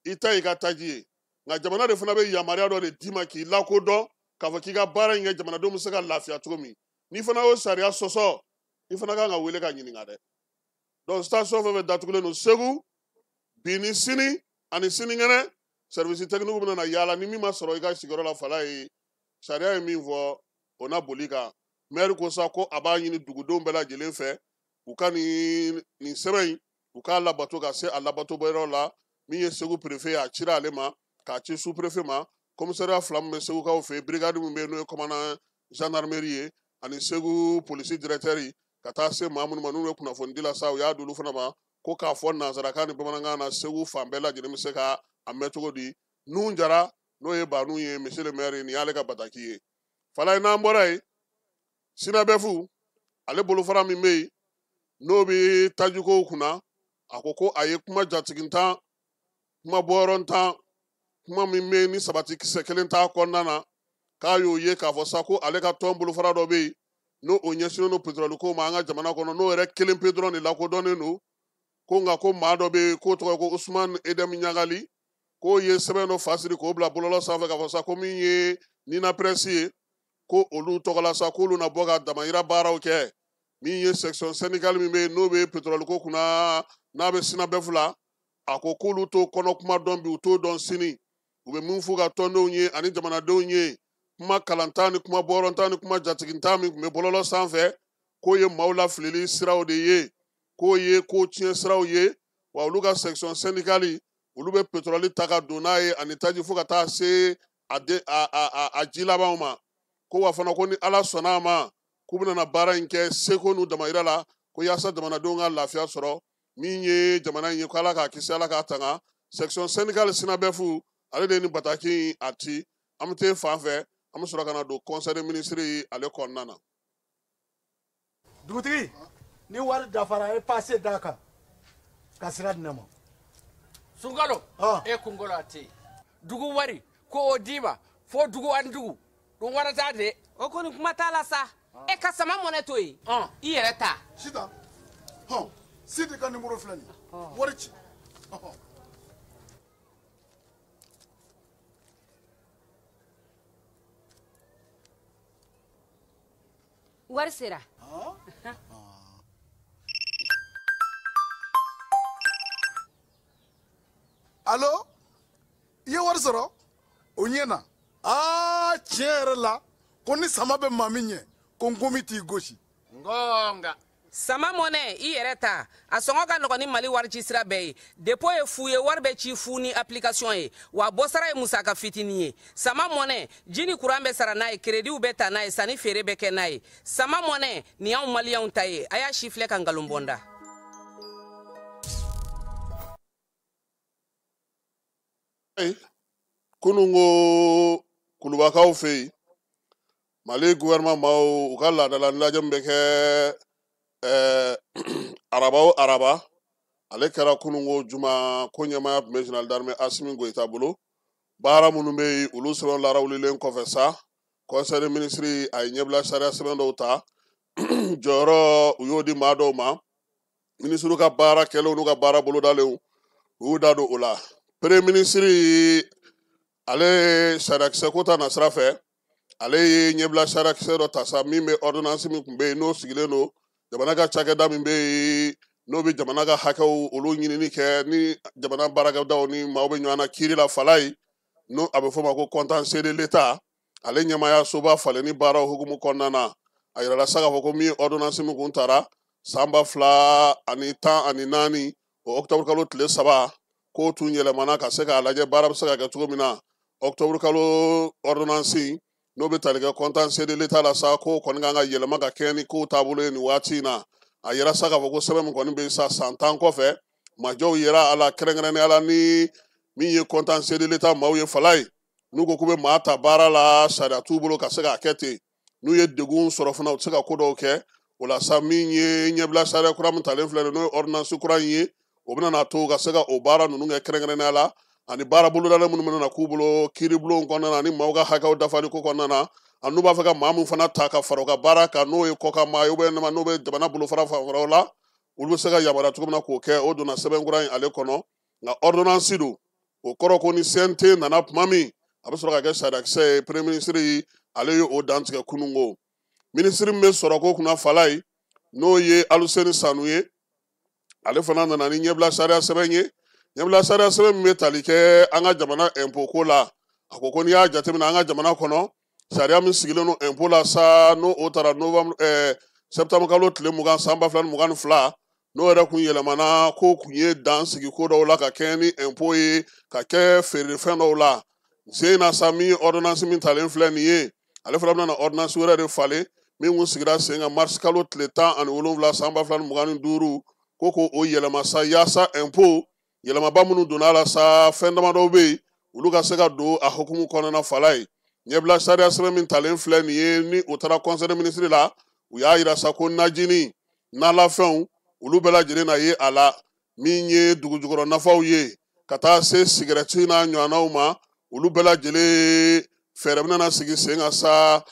ye, i ta y'i ka taji ye, nka jamana de fana bɛ yamaruya dɔ de d'i ma k'i lakodɔn, k'a fɔ k'i ka baara in kɛ jamanadenw bɛ se ka lafiya cogo min. N'i fana y'o sariya sɔsɔ, i fana kan ka wele ka ɲininka dɛ. Donc station fɛn fɛn datugulen don Segu bi ni sini ani sinikɛnɛ, service technique bɛna na yaala, ni min ma sɔrɔ i ka sigiyɔrɔ la Falaye, sariya ye min fɔ o na boli kan. Maire ko sa ko a b'a ɲini dugudenw bɛɛ lajɛlen fɛ, u ka nin sɛbɛn in u k'a labato ka se a labatobɔyɔrɔ la. Min ye Segu préfet ye, a cira ale ma k'a ci sous préfet ma, commissariat 2 min bɛ Segukaw fɛ yen, brigade min bɛ yen n'o ye commandant gendarmerie ye, ani Segu polisi directeur, ka taa se maa minnu ma n'u ye kunnafoni di la sa, u y'a d'olu fana ma ko k'a fɔ nansarakan ni bamanankan na, Segu fan bɛɛ lajɛlen bɛ se ka a mɛn cogo di. Nun Jara, n'o ye Banu ye, monsieur le maire, nin y'ale ka bataki ye. Falaye, n'an bɔra yen, Sinabɛfu ale bolofara min bɛ yen n'o bɛ tajikow kunna, a ko ko a ye kuma jatigintan, kuma bɔyɔrɔntan, kuma min bɛ yen ni sabati kisɛ kelen t'a kɔnɔna na, k'a y'o ye k'a fɔ sa ko ale ka tɔn bolofara dɔ bɛ yen n'o o ɲɛsinnen don pétrole ko ma an ka jamana kɔnɔ, n'o yɛrɛ kelen pe dɔrɔn de lakodɔnnen don, ko nka ko maa dɔ bɛ yen k'o tɔgɔ ye ko Usumani Edem Ɲagali, k'o ye sɛbɛn dɔ fasiri k'o bila bɔlɔlɔ sanfɛ k'a fɔ sa ko min ye Nina Presse ye, ko olu tɔgɔ la sa k'olu na bɔ ka damayira baaraw kɛ. Min ye section syndicale min bɛ yen n'o bɛ pétrole ko kunna, n'a bɛ Sinabɛfu la, a ko k'olu t'o kɔnɔ kuma dɔn bi, u t'o dɔn sini. U bɛ min f'u ka tɔndenw ye ani jamanadenw ye, kuma kalantan ni kuma bɔrɔntan ni kuma jatigintan min tun bɛ bɔlɔlɔ sanfɛ, k'o ye maaw lafilili siraw de ye, k'o ye ko tiɲɛ siraw ye. Wa olu ka section syndicale olu bɛ petrɔli ta ka don n'a ye ani taji fo ka taa se a ji labanw ma. Ko wa fana ko ni Ala sɔnna a ma k'u bɛna na baara in kɛ seko n'u damayira la, ko yaasa jamanadenw ka lafiya sɔrɔ. Min ye jamana in ye, ko Ala k'a kisi, Ala k'a tanga. Section syndicale SYNABEF ale de ye nin bataki in a ci. An bɛ taa fan fɛ, an bɛ sɔrɔ ka na don conseil des ministres ale kɔnɔna na. Dugutigi, ni wari dafara, e passe d'a kan ka sira di ne ma. Sunkalo, e kunkolo a tɛ yen. Dugu wari ko o d'i ma fo dugu ani dugu dun wara t'a de. O kɔni kuma t'a la sa. E ka sama mɔnɛ to yen, i yɛrɛ ta. Sitan, hɔn, Sidi ka nimoro filɛ nin ye, wari ci. Wari sera. Alo, i ye wari sɔrɔ? O ɲɛna. Aa, tiɲɛ yɛrɛ la, ko ni sama bɛ maa min ɲɛ, ko nkomi t'i gosi. Ngonga. Sama mɔnɛ, i yɛrɛ ta. A sɔngɔ ka nɔgɔn ni Mali wari ci sira bɛɛ ye. Dépôt ye fu ye, wari bɛ ci fu ni application ye. Wa bɔsara ye musaka fitinin ye. Sama mɔnɛ, ji ni courant bɛ sara n'a ye, crédit bɛ ta n'a ye, sanni feere bɛ kɛ n'a ye. Sama mɔnɛ, nin y'anw maliyɛnw ta ye. A y'a si filɛ ka nkalon bɔ n da. Kunun ko Kulubakaw fɛ yen, Mali gouvernement maaw u ka laadala lajɛ min bɛ kɛ araba o araba, ale kɛra kunun ko juma, ko ɲɛmaaya tun bɛ général d'armée Assimi Goïta bolo. Baara minnu bɛ yen, olu sɛbɛn larawulilen kɔfɛ sa, conseil des ministres a ye ɲɛbila sariya sɛbɛn dɔw ta, jɔyɔrɔ u y'o di maa dɔw ma. Ministre ka baara kɛlenw n'u ka baara bolodalenw, u y'u da don o la. Premier ministre ale sariyakisɛ ko ta nasira fɛ, ale ye ɲɛbila sariyakisɛ dɔ ta sa, min bɛ ordonnance min tun bɛ yen n'o sigilen don jamana ka cakɛda min bɛ yen n'o bɛ jamana ka hakɛw olu ɲinini kɛ ni jamana baarakɛdaw ni maaw bɛ ɲɔgɔn na kiiri la fala ye, n'o a bɛ fɔ o ma ko contentieux de l'État. Ale ɲɛmaaya soba falenni baaraw hukumu kɔnɔna na, a yirala sa k'a fɔ ko min ye ordonnance min kun tara san 2014, o octobre kalo tile 3, k'o tun yɛlɛmana ka se k'a lajɛ baara bɛ se ka kɛ cogo min na. Octobre kalo ordonnance n'o bɛ tali kɛ contentieux de l'État la sa, k'o kɔni kan ka yɛlɛma ka kɛ ni kow taabolo ye nin waati in na. A yira sa k'a fɔ ko sɛbɛn min kɔni bɛ sa san 10 kɔfɛ, majɔw yera a la kɛrɛnkɛrɛnnenya la ni min ye contentieux de l'État maaw ye fala ye, n'u ko k'u bɛ maa ta baara la, sariya t'u bolo ka se k'a kɛ ten. N'u ye degun sɔrɔ fana, u tɛ se ka ko dɔw kɛ. O la sa, min ye ɲɛbila sariya kura min talen filɛ nin ye, n'o ye ordonnance kura in ye, o bɛna na to ka se ka o baara ninnu kɛ kɛrɛnkɛrɛnnenya la, ani baara bolodalen minnu bɛna na k'u bolo kiiribulon kɔnɔna na ni maaw ka hakɛw dafali ko kɔnɔna na, ani n'u b'a fɛ ka maa min fana ta ka fara u ka baara kan, n'o ye kɔkan maa ye n'o bɛ jamana bolofara fan wɛrɛw la, olu bɛ se ka yamaruya cogo min na k'o kɛ. O donna sɛbɛn kura in ale kɔnɔ, nka ordonnance don, o kɔrɔ ko ni CNT nana tuma min, a bɛ sɔrɔ ka kɛ sariyakisɛ ye. Premier ministre ale ye o dantigɛ kununko. Ministre min bɛ sɔrɔko kunna fala ye, n'o ye Aluseni Sanu ye, ale fana nana ni ɲɛbila sariya sɛbɛn ye. Ɲɛbila sariya sɛbɛn min bɛ tali kɛ an ka jamana impôt ko la. A ko ko n'i y'a jateminɛ an ka jamana kɔnɔ, sariya min sigilen don impôt la sa, n'o o taara novembre septembre kalo tile 20 san 2022, n'o yɛrɛ kun yɛlɛmana, k'o kun ye dan sigi ko dɔw la ka kɛɲɛ ni impôt ye, ka kɛ feerefɛn dɔw la. Sen na sa, min ye ordonnance min talen filɛ nin ye, ale fana bɛna ordonnance wɛrɛ de falen min kun sigira sen kan mars kalo tile 17 san 2025, ko k'o yɛlɛma sa yaasa impôt yɛlɛmaba minnu donna a la sa, fɛn damadɔw bɛ yen olu ka se ka don a hukumu kɔnɔna fala ye. Ɲɛbila sariya sɛbɛn min talen filɛ nin ye, ni o taara conseil des ministres la, u y'a yira sa ko najini nalafɛnw olu bɛɛ lajɛlen na ye a la, min ye dugujukɔrɔ nafaw ye ka taa se sigɛrɛti n'a ɲɔgɔnnaw ma, olu bɛɛ lajɛlen fɛɛrɛ bɛna na sigi sen kan sa,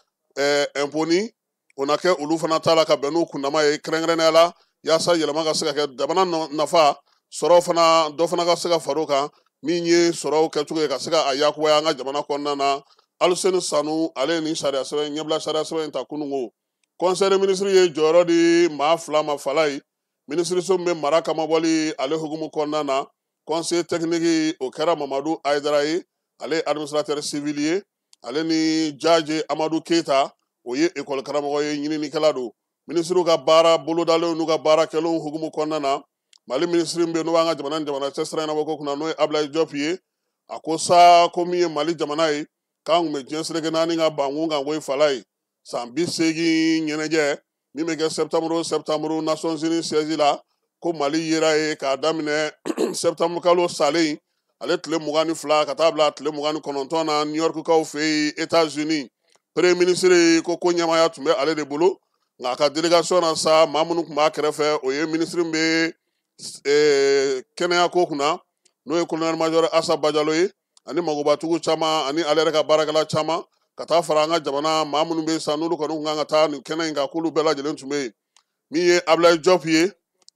impôt ni o na kɛ olu fana ta la ka bɛn n'u kundama ye kɛrɛnkɛrɛnnenya la, yaasa yɛlɛma ka se ka kɛ jamana nafa sɔrɔ fana dɔ fana ka se ka far'o kan, min ye sɔrɔw kɛcogo ye ka se ka a yakubaya an ka jamana kɔnɔna na. Aluseni Sanu ale ye nin sariya sɛbɛn ɲɛbila sariya sɛbɛn in ta kununko. Conseil des ministres ye jɔyɔrɔ di maa 2 ma fala ye, minisiriso min bɛ mara kamabɔli ale hukumu kɔnɔna na. Conseiller technique o kɛra Mamadu Ayidara ye, ale ye administrateur civil ye, ale ni Jaje Amadu Keyita, o ye école karamɔgɔ ye, ɲininikɛla don. Minisiriw ka baara bolodalenw n'u ka baara kɛlenw hukumu kɔnɔna na, Mali minisiri min bɛ yen n'o b'an ka jamana ni jamana cɛ sira ɲɛnabɔ ko kunna, n'o ye Ablaye Diop ye, a ko sa ko min ye Mali jamana ye, k'an tun bɛ diɲɛ seleke naani ka bankun kan koyi fala ye. San 80 ɲɛnajɛ min bɛ kɛ septembre o septembre Nations Unies siège la, ko Mali yera ye k'a daminɛ septembre kalo salen ale tile 22 ka taa bila tile 29 na New York kaw fɛ yen États-Unis. Premier ministre ko ɲɛmaaya tun bɛ ale de bolo, nka a ka délégation na sa, maa minnu tun b'a kɛrɛfɛ, o ye ministre min bɛ kɛnɛya ko kunna, n'o ye colonel major Asa Bajalo ye, ani magobatigiw caman ani ale yɛrɛ ka baarakɛla caman, ka taa fara an ka jamana maa minnu bɛ sa n'olu kɔni tun kan ka taa nin kɛnɛ in kan, k'olu bɛɛ lajɛlen tun bɛ yen. Min ye Ablaye Diop ye,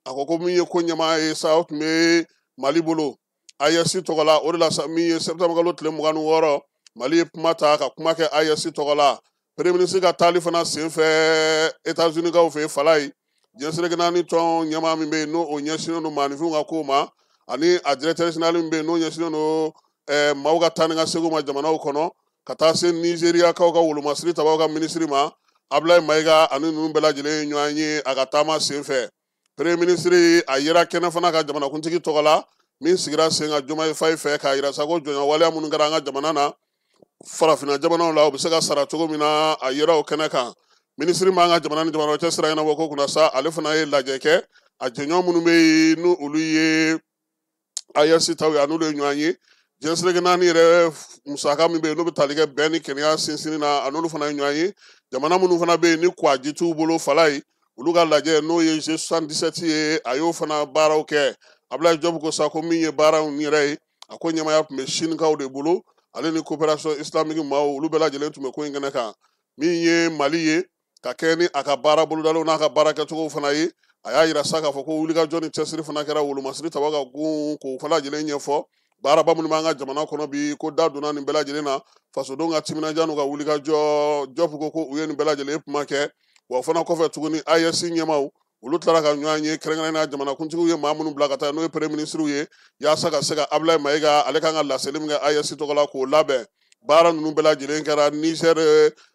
a ko min ye ko ɲɛmaa ye sa, o tun bɛ Mali bolo AES tɔgɔ la. O de la sa, min ye septembre kalo tile 26, Mali ye kuma ta ka kuma kɛ AES tɔgɔ la. Premier ministre ka taali fana senfɛ États-Unis kaw fɛ fala ye, diɲɛ seleke naani tɔn ɲɛmaa min bɛ yen n'o ɲɛsinnen don maaninfinw ka kow ma, ani a directeur général min bɛ yen n'o ɲɛsinnen don maaw ka taa ni ka seginw ma jamanaw kɔnɔ, ka taa se Nizeriyakaw ka wolomasiri tabaw ka minisiri ma, Ablaye Mayiga, ani ninnu bɛɛ lajɛlen ye ɲɔgɔn ye a ka taama senfɛ. Premier ministre a yera kɛnɛ fana ka jamanakuntigi tɔgɔ la, min sigira sen kan Diomaye Faye fɛ, k'a yira sa ko jɔnya waleya minnu kɛra an ka jamana na farafinna jamanaw la, u bɛ se ka sara cogo min na, a yera o kɛnɛ kan. Minisiri m'an ka jamana ni jamana cɛ sira ɲɛnabɔ ko kunna sa, ale fana ye lajɛ kɛ a jɛɲɔgɔn minnu bɛ yen n'u olu ye AES taw ye, a n'olu ye ɲɔgɔn ye. Diɲɛ seleke naani yɛrɛ musaka min bɛ yen n'o bɛ tali kɛ bɛn ni kɛnɛya sinsinni na, a n'olu fana ye ɲɔgɔn ye. Jamana minnu fana bɛ yen ni kwaji t'u bolo fala ye, olu ka lajɛ n'o ye G77 ye, a y'o fana baaraw kɛ. Ablaye Diop ko sa ko min ye baaraw yɛrɛ ye, a ko ɲɛmaaya tun bɛ Sinikaw de bolo, ale ni coopération islamique maaw, olu bɛɛ lajɛlen tun bɛ ko in kɛnɛ kan. Min ye Mali ye, ka kɛ ni a ka baara bolodalenw n'a ka baara kɛcogow fana ye, a y'a yira sa k'a fɔ ko wulikajɔ ni cɛsiri fana kɛra wolomasiri tabaw ka gun k'o fana lajɛlen ɲɛfɔ. Baaraba minnu b'an ka jamana kɔnɔ bi, ko da donna nin bɛɛ lajɛlen na, fasodenw ka timinandiya n'u ka wulikajɔ. Diop ko u ye nin bɛɛ lajɛlen kuma kɛ. Wa o fana kɔfɛ tuguni, AES ɲɛmaaw olu tilara ka ɲɔgɔn ye, kɛrɛnkɛrɛnnenya jamanakuntigiw ye maa minnu bila ka taa, n'o ye premier ministre ye, yaasa ka se ka Ablaye Mayiga ale kan ka laseli min kɛ AES tɔgɔ la k'o labɛn. Baara ninnu bɛɛ lajɛlen kɛra Niger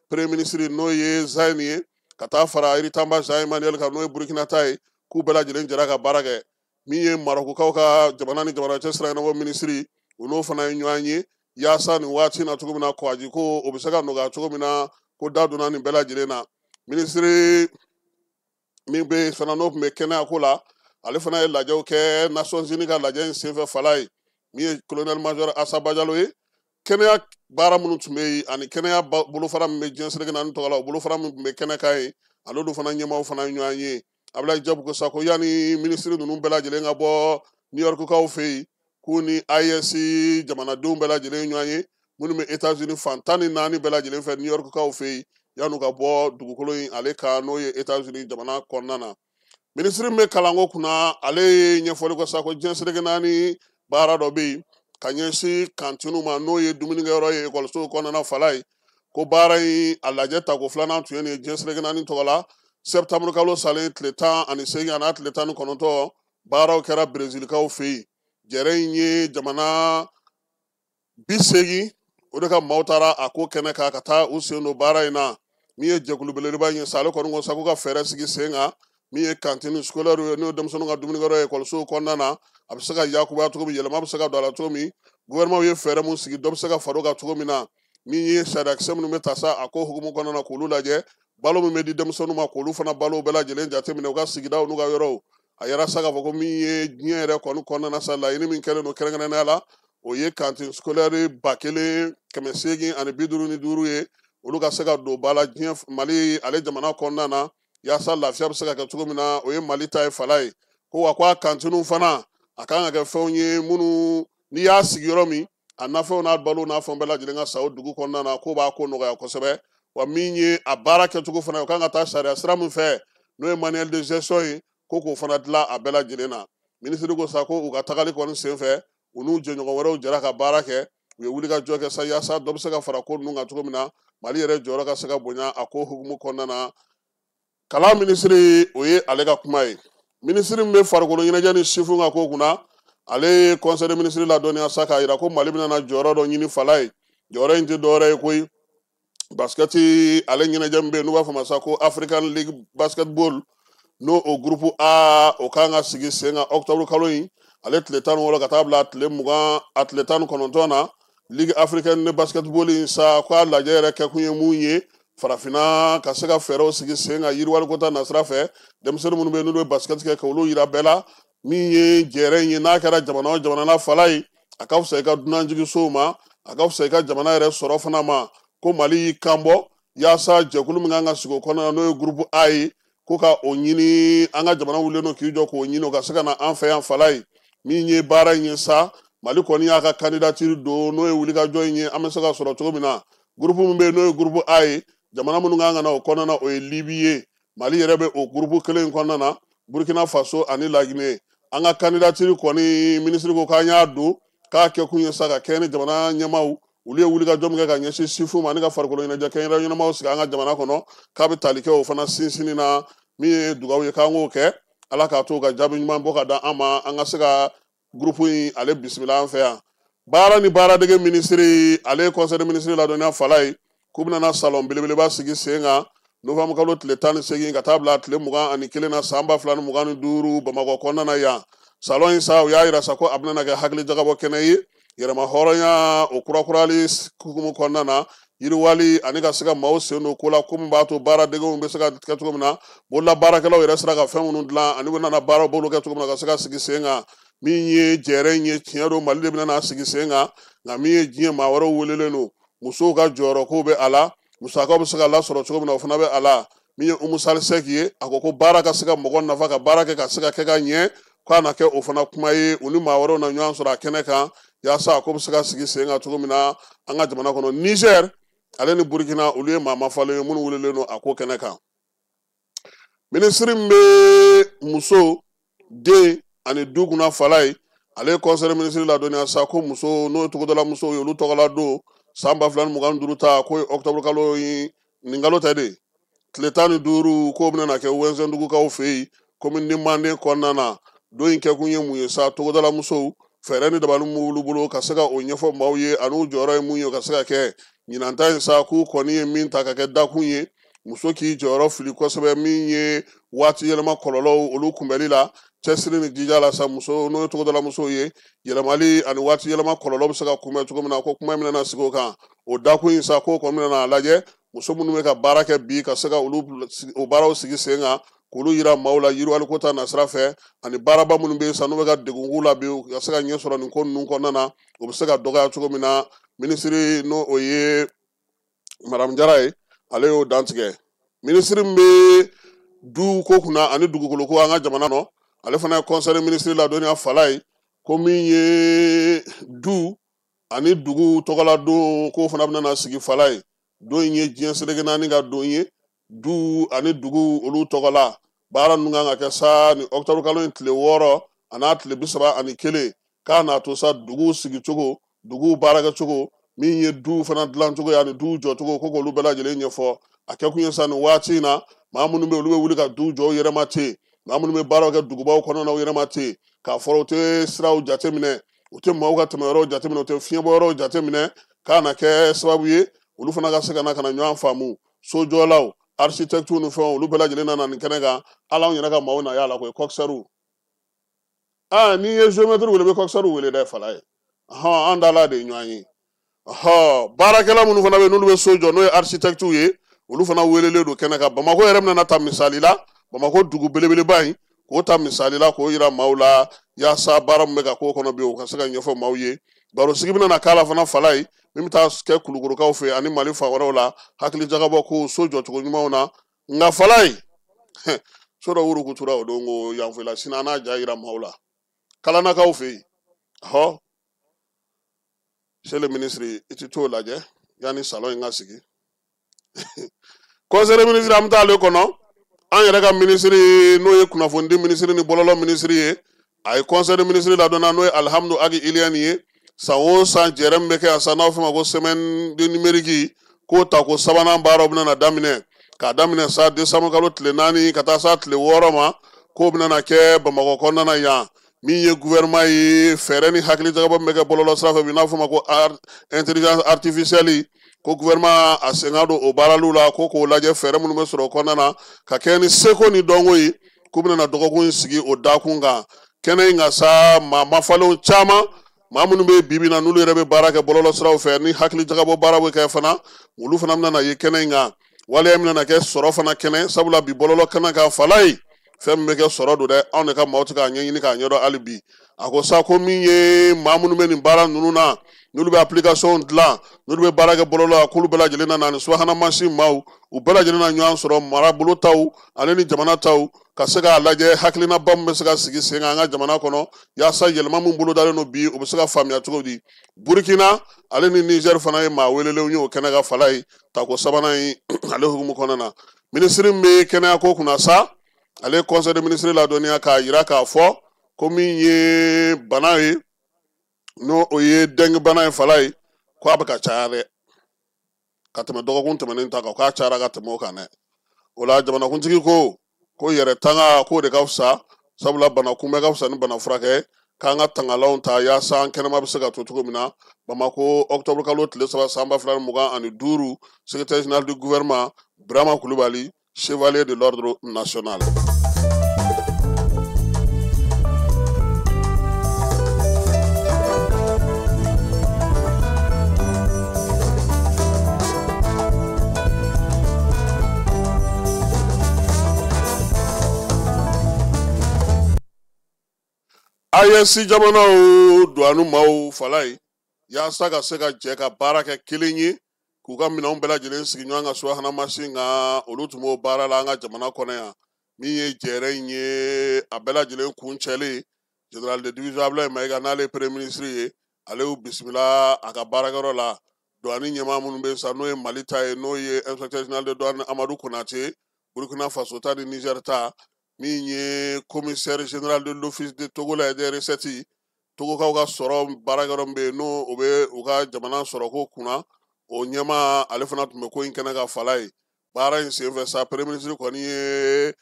premier ministre n'o ye Zayini ye, ka taa fara Iritamba Jean Emmanuel kan n'o ye Burkina ta ye, k'u bɛɛ lajɛlen jɛra ka baara kɛ. Min ye Marokukaw ka jamana ni jamana cɛ sira ɲɛnabɔ minisiri, u n'o fana ye ɲɔgɔn ye, yaasa nin waati na cogo min na kɔgɔji ko o bɛ se ka nɔgɔya cogo min na, ko da donna nin bɛɛ lajɛlen na. Minisiri min bɛ fana n'o tun bɛ kɛnɛya ko la, ale fana ye lajɛw kɛ Nations Unies ka lajɛ in senfɛ fala ye, min ye colonel major Asa Bajalo ye. Kɛnɛya baara minnu tun bɛ yen ani kɛnɛya bolofara min bɛ diɲɛ seleke naani tɔgɔ la, o bolofara min tun bɛ kɛnɛ kan yen, ale olu fana ɲɛmaaw fana ye ɲɔgɔn ye. Ablaye Diop ko sa ko yanni minisiri ninnu bɛɛ lajɛlen ka bɔ New York kaw fɛ yen, k'u ni AES jamanadenw bɛɛ lajɛlen ɲɔgɔn ye, minnu bɛ États-Unis fan 14 bɛɛ lajɛlen fɛ New York kaw fɛ yen, yan'u ka bɔ dugukolo in ale kan, n'o ye États-Unis jamana kɔnɔna na. Minisiri min bɛ kalanko kunna, ale ye ɲɛfɔli kɛ sa ko diɲɛ seleke naani baara dɔ bɛ yen ka ɲɛsin kantiniw ma, n'o ye dumunikɛyɔrɔ ye ekɔlisow kɔnɔna fala ye, ko baara in a lajɛ tako filanan tun ye nin ye diɲɛ seleke naani tɔgɔ la. Septembre kalo salen tile 18 a n'a tile 19, baaraw kɛra Brezilikaw fɛ yen. Jɛrɛ in ye jamana 80 o de ka maaw taara a ko kɛnɛ kan ka taa u sen don baara in na. Min ye jɛkulu belebeleba in ye sa, ale kɔni ko sa ko ka fɛɛrɛ sigi sen kan, min ye cantine scolaire ye, n'o ye denmisɛnninw ka dumunikɛyɔrɔ ye ekɔlisow kɔnɔna na, a bɛ se ka yakubaya cogo min, yɛlɛma bɛ se ka don a la cogo min, gouvernement ye fɛɛrɛ mun sigi, dɔ bɛ se ka far'o kan cogo min na. Min ye sariyakisɛ minnu bɛ ta sa a ko hukumu kɔnɔna na, k'olu lajɛ, balo min bɛ di denmisɛnninw ma, k'olu fana balo bɛɛ lajɛlen jateminɛ u ka sigidaw n'u ka yɔrɔw. A yɛrɛ sa k'a fɔ ko min ye diɲɛ yɛrɛ kɔni kɔnɔna na sa, laɲini min kɛlen don kɛrɛnkɛrɛnnenya la, o ye cantine scolaire 1855 ye, olu ka se ka don ba la diɲɛ Mali ale jamana kɔnɔna na, yaasa lafiya bɛ se ka kɛ cogo min na, o ye Mali ta ye fala ye. Ko wa ko a kantiniw fana a kan ka kɛ fɛnw ye minnu n'i y'a sigi yɔrɔ min, a nafɛnw n'a balo n'a fɛn bɛɛ lajɛlen ka sa o dugu kɔnɔna na, k'o b'a ko nɔgɔya kosɛbɛ. Wa min ye a baara kɛcogo fana ye, o kan ka taa sariya sira min fɛ, n'o ye manuel de gestion ye, ko k'o fana dilan a bɛɛ lajɛlen na. Minisiri ko sa ko u ka tagali kɔni senfɛ, u n'u jɛɲɔgɔn wɛrɛw jɛra ka baara kɛ, u ye wulikajɔ kɛ sa yaasa dɔ bɛ se ka fara ko ninnu kan cogo min na, Mali yɛrɛ jɔyɔrɔ ka se ka bonya a ko hukumu kɔnɔna na. Kalan minisiri, o ye ale ka kuma ye. Minisiri min bɛ farikolo ɲɛnajɛ ni sifinw ka ko kunna, ale ye conseil des ministres ladɔnniya sa k'a yira ko Mali bɛna na jɔyɔrɔ dɔ ɲini fala ye. Jɔyɔrɔ in tɛ dɔwɛrɛ ye koyi, basikɛti ale ɲɛnajɛ min bɛ yen n'u b'a fɔ ma sa ko African League Basketball, N'o o groupe A o kan ka sigi sen kan octobre kalo in ale tile 16 ka taa bila tile 20 a tile 19 na. Ligue africaine de basketball in sa k'a lajɛ yɛrɛ kɛkun ye mun ye, farafinna ka se ka fɛɛrɛw sigi sen kan yiriwaliko ta nasira fɛ, denmisɛnnin minnu bɛ yen n'olu bɛ basket kɛ k'olu yira bɛɛ la. Min ye jɛrɛ in ye, n'a kɛra jamana o jamana la fala ye, a ka fisa i ka dunanjiginsow ma, a ka fisa i ka jamana yɛrɛ sɔrɔ fana ma. Ko Mali y'i kan bɔ yaasa jɛkulu min kan ka sigi o kɔnɔna n'o ye groupe A ye, ko ka o ɲini an ka jamana wulilen don k'i jɔ k'o ɲini o ka se ka na an fɛ yan fala ye. Min ye baara in ye sa, Mali kɔni y'a ka candidature don, n'o ye wulikajɔ in ye an bɛ se ka sɔrɔ cogo min na. Groupe min bɛ yen n'o ye groupe A ye, jamana minnu kan ka na o kɔnɔna na o ye Libi ye. Mali yɛrɛ bɛ o groupe kelen in kɔnɔna na, Burkina Faso ani Laginɛ. An ka candidature kɔni minisiri ko k'an y'a don, k'a kɛ kun ye sa ka kɛɲɛ ni jamana ɲɛmaaw olu ye wulikajɔ min kɛ ka ɲɛsin sifu ma ani ka farikolo ɲɛnajɛ kɛnyɛrɛ ɲɛnamaw sigi an ka jamana kɔnɔ, k'a bɛ tali kɛ o fana sinsinni na. Min ye dugawu ye k'an k'o kɛ, Ala k'a to ka jaabi ɲuman bɔ ka da an ma, an ka se ka groupe in ale bisimila an fɛ yan. Baara ni baaradege minisiri ale ye conseil des ministres ladɔnniya fala ye k'u bɛna na salon belebeleba sigi sen kan novembre kalo tile 18 ka taa bila tile 21 na san 2025 Bamakɔ kɔnɔna na yan. Salon in sa u y'a yira sa ko a bɛna kɛ hakili jagabɔ kɛnɛ ye, yɛrɛma hɔrɔnya o kurakurali hukumu kɔnɔna na, yiriwali ani ka se ka maaw sen don ko la, ko min b'a to baaradegew bɛ se ka kɛ cogo min na, bolola baarakɛlaw yɛrɛ sera ka fɛn minnu dilan ani u bɛna baaraw bolo kɛ cogo min na ka se ka sigi sen kan. Min ye jɛrɛ in ye, tiɲɛ don Mali de bɛna n'a sigi sen kan, nka min ye diɲɛ maa wɛrɛw welelen don, musow ka jɔyɔrɔ ko bɛ a la, musakaw bɛ se ka lasɔrɔ cogo min na o fana bɛ a la. Min ye Umu Sali Sɛki ye, a ko ko baara ka se ka mɔgɔ nafa, ka baara kɛ ka se ka kɛ ka ɲɛ, k'a na kɛ o fana kuma ye, u ni maa wɛrɛw na ɲɔgɔn sɔrɔ a kɛnɛ kan yaasa a ko bɛ se ka sigi sen kan cogo min na an ka jamana kɔnɔ. Niger ale ni Burkina olu ye maa mafalen ye minnu welelen don a ko kɛnɛ kan. Minisiri min bɛ muso, den ani du kunna fala ye, ale ye conseil des ministres ladɔnniya sa ko muso n'o ye togodala musow ye, olu tɔgɔla don san 2025 ta k'o ye octobre kalo in, nin kalo tɛ de, tile 15 k'o bɛna na kɛ Wɛnzɛndugukaw fɛ yen commune de Manden kɔnɔna na. Don in kɛkun ye mun ye sa, togodala musow fɛɛrɛ ni dabali m'olu bolo ka se ka o ɲɛfɔ maaw ye ani u jɔyɔrɔ ye mun ye ka se ka kɛ. Ɲinan ta in sa k'u kɔni ye min ta ka kɛ dakun ye, muso k'i jɔyɔrɔ fili kosɛbɛ min ye waati yɛlɛma kɔlɔlɔw olu kunbɛli la, cɛsiri ni jija la sa muso n'o ye togodala musow ye, yɛlɛmali ani waati yɛlɛma kɔlɔlɔ bɛ se ka kunbɛn cogo min na, ko kuma in bɛna na sigi o kan. O dakun in sa k'o kɔni bɛna n'a lajɛ muso minnu bɛ ka baara kɛ bi ka se ka olu o baaraw sigi sen kan, k'olu yira maaw la yiriwaliko ta nasira fɛ, ani baaraba minnu bɛ yen sa n'u bɛ ka degun k'u la bi ka se ka ɲɛ sɔrɔ nin ko ninnu kɔnɔna na, o bɛ se ka dɔgɔya cogo min na. Minisiri n'o o ye Madame Jara ye, ale y'o dantigɛ. Minisiri min bɛ du ko kunna ani dugukolo ko an ka jamana kɔnɔ, ale fana ye conseil des ministres ladɔnniya fala ye ko min ye du ani dugu tɔgɔla don k'o fana bɛna na sigi fala ye. Don in ye diɲɛ seleke naani ka don ye, du ani dugu olu tɔgɔla baara ninnu kan ka kɛ sa ni octobre kalo in tile 6 a n'a tile 31, k'a n'a to sa duguw sigicogo, duguw baarakɛcogo, min ye duw fana dilancogo ye ani duw jɔcogo, ko k'olu bɛɛ lajɛlen ɲɛfɔ. A kɛkun ye sa nin waati in na, maa minnu bɛ olu bɛ wuli ka duw jɔ u yɛrɛ ma ten, maa minnu bɛ baaraw kɛ dugubaw kɔnɔna na u yɛrɛ ma ten, k'a fɔra u tɛ siraw jateminɛ, u tɛ maaw ka tɛmɛyɔrɔw jateminɛ, u tɛ fiɲɛbɔyɔrɔw jateminɛ, k'a na kɛ sababu ye olu fana ka se ka na ɲɔgɔn faamu. Sojɔlaw, architectes ni fɛnw, olu bɛɛ lajɛlen nana nin kɛnɛ kan. Hali anw yɛrɛ ka maaw na y'a la koyi, coxeurs. N'i ye géomètre wele, i bɛ coxeur wele dɛ fala ye. An dala de ye ɲɔgɔn ye. Baarakɛla minnu fana bɛ yen n'olu bɛ so jɔ n'o ye architectes ye, olu fana welelen don kɛnɛ kan. Bamakɔ yɛrɛ bɛna ta misali la, Bamakɔ dugu belebeleba in k'o ta misali la k'o yira maaw la yaasa baara min bɛ ka k'o kɔnɔ bi o ka se ka ɲɛfɔ maaw ye. Barosigi bɛna na k'a la fana fala ye, min bɛ taa kɛ Kulukorokaw fɛ ani Mali fan wɛrɛw la, hakili jagabɔ ko so jɔcogo ɲumanw na. Nka fala ye, so dɔ wurukutura o don ko yanfɔlila sini an n'a ja yira maaw la Kalanakaw fɛ yen. Monsieur le ministre, i ti t'o lajɛ yanni salon in ka sigi. Conseil des ministres an bɛ taa ale kɔnɔ. An yɛrɛ ka minisiri n'o ye kunnafonidi minisiri ni bɔlɔlɔ minisiri ye, a ye conseil des ministres ladɔnna n'o ye Alihamudu Agi Iliyani ye. San o san jɛrɛ min bɛ kɛ yan sa n'a bɛ f'o ma ko semaine de numérique, k'o ta ko sabanan baaraw bɛna na daminɛ, k'a daminɛ sa décembre kalo tile 4 ka taa sa tile 6 ma, k'o bɛna na kɛ Bamakɔ kɔnɔna na yan. Min ye gouvernement ye fɛɛrɛ ni hakilijagabɔ min bɛ kɛ bɔlɔlɔ sira fɛ bi n'a fɔ ma ko intelligence artificielle, ko gouvernement a sen ka don o baaraliw la, ko k'o lajɛ fɛɛrɛ minnu bɛ sɔrɔ o kɔnɔna na ka kɛ ni seko ni dɔnko ye. K'u bɛna na dɔgɔkun in sigi o dakun kan kɛnɛ in kan sa. Maa mafalenw caman, maa minnu bɛ bibi na, n'olu yɛrɛ bɛ baara kɛ bɔlɔlɔsiraw fɛ ni hakili jagabɔ baara bɛ kɛ fana, olu fana bɛna na ye kɛnɛ in kan. Waleya min bɛna kɛ sɔrɔ fana kɛnɛ, sabula bi bɔlɔlɔ kɛnɛ kan fala ye fɛn min bɛ kɛ sɔrɔ don dɛ. Anw de ka maaw tɛ k'a ɲɛɲini k'a ɲɛdɔn hali bi. A ko sa ko min ye maa minnu bɛ nin baara ninnu na, n'olu bɛ application dilan, n'olu bɛ baara kɛ bɔlɔlɔ la, k'olu bɛɛ lajɛlen na ni subahana mansin maaw, u bɛɛ lajɛlen na ɲɔgɔn sɔrɔ, marabolo taw ale ni jamana taw, ka se k'a lajɛ hakilinaba min bɛ se ka sigi sen kan an ka jamana kɔnɔ, yaasa yɛlɛma min bolodalen don bi, o bɛ se ka faamuya cogo di. Burukina ale ni Niger fana ye maa welelenw ye o kɛnɛ ka fala ye tako sabanan in ale hukumu kɔnɔna na. Minisiri min bɛ kɛnɛyako kunna sa, ale conseil de ministre ladɔnniya k'a yira k'a fɔ ko min ye bana ye, n'o o ye dengue bana ye fala ye, ko a bɛ ka caya dɛ ka tɛmɛ dɔgɔkun tɛmɛnen ta kan, k'a cayara ka tɛmɛ o kan dɛ. O la jamanakuntigi ko yɛrɛ tanga k'o de ka fisa, sabula bana kunbɛ ka fisa ni bana furakɛ, k'an ka tangalanw ta yaasa an kɛnɛma bɛ se ka to cogo min na. Bamako octobre kalo tile 3 san 2025, secrétaire général du gouvernement Birama Kulubali, chevalier de l'ordre national. AES jamanaw douane maaw fala ye yaasa ka se ka jɛ ka baara kɛ kelen ye, k'u ka minɛnw bɛɛ lajɛlen sigi ɲɔgɔn kan subahana mansin kan. Olu tun b'o baara la an ka jamana kɔnɔ yan. Min ye jɛrɛ in ye, a bɛɛ lajɛlen kuncɛlen, général de division Abdoulaye Maïga, n'ale ye premier ministre ye, ale y'u bisimila a ka baarakɛyɔrɔ la. Douane ɲɛmaa minnu bɛ sa, n'o ye Mali ta ye, n'o ye inspecteur général de douane Amadou Konate, Burkina Faso ta ni Niger ta, min ye commissaire général de l'office de Togo la et des recettes, Togokaw ka sɔrɔ baarakɛyɔrɔ min bɛ yen, n'o o bɛ u ka jamana sɔrɔko kunna, o ɲɛmaa ale fana tun bɛ ko in kɛnɛ ka fala ye. Baara in senfɛ sa, premier ministre kɔni ye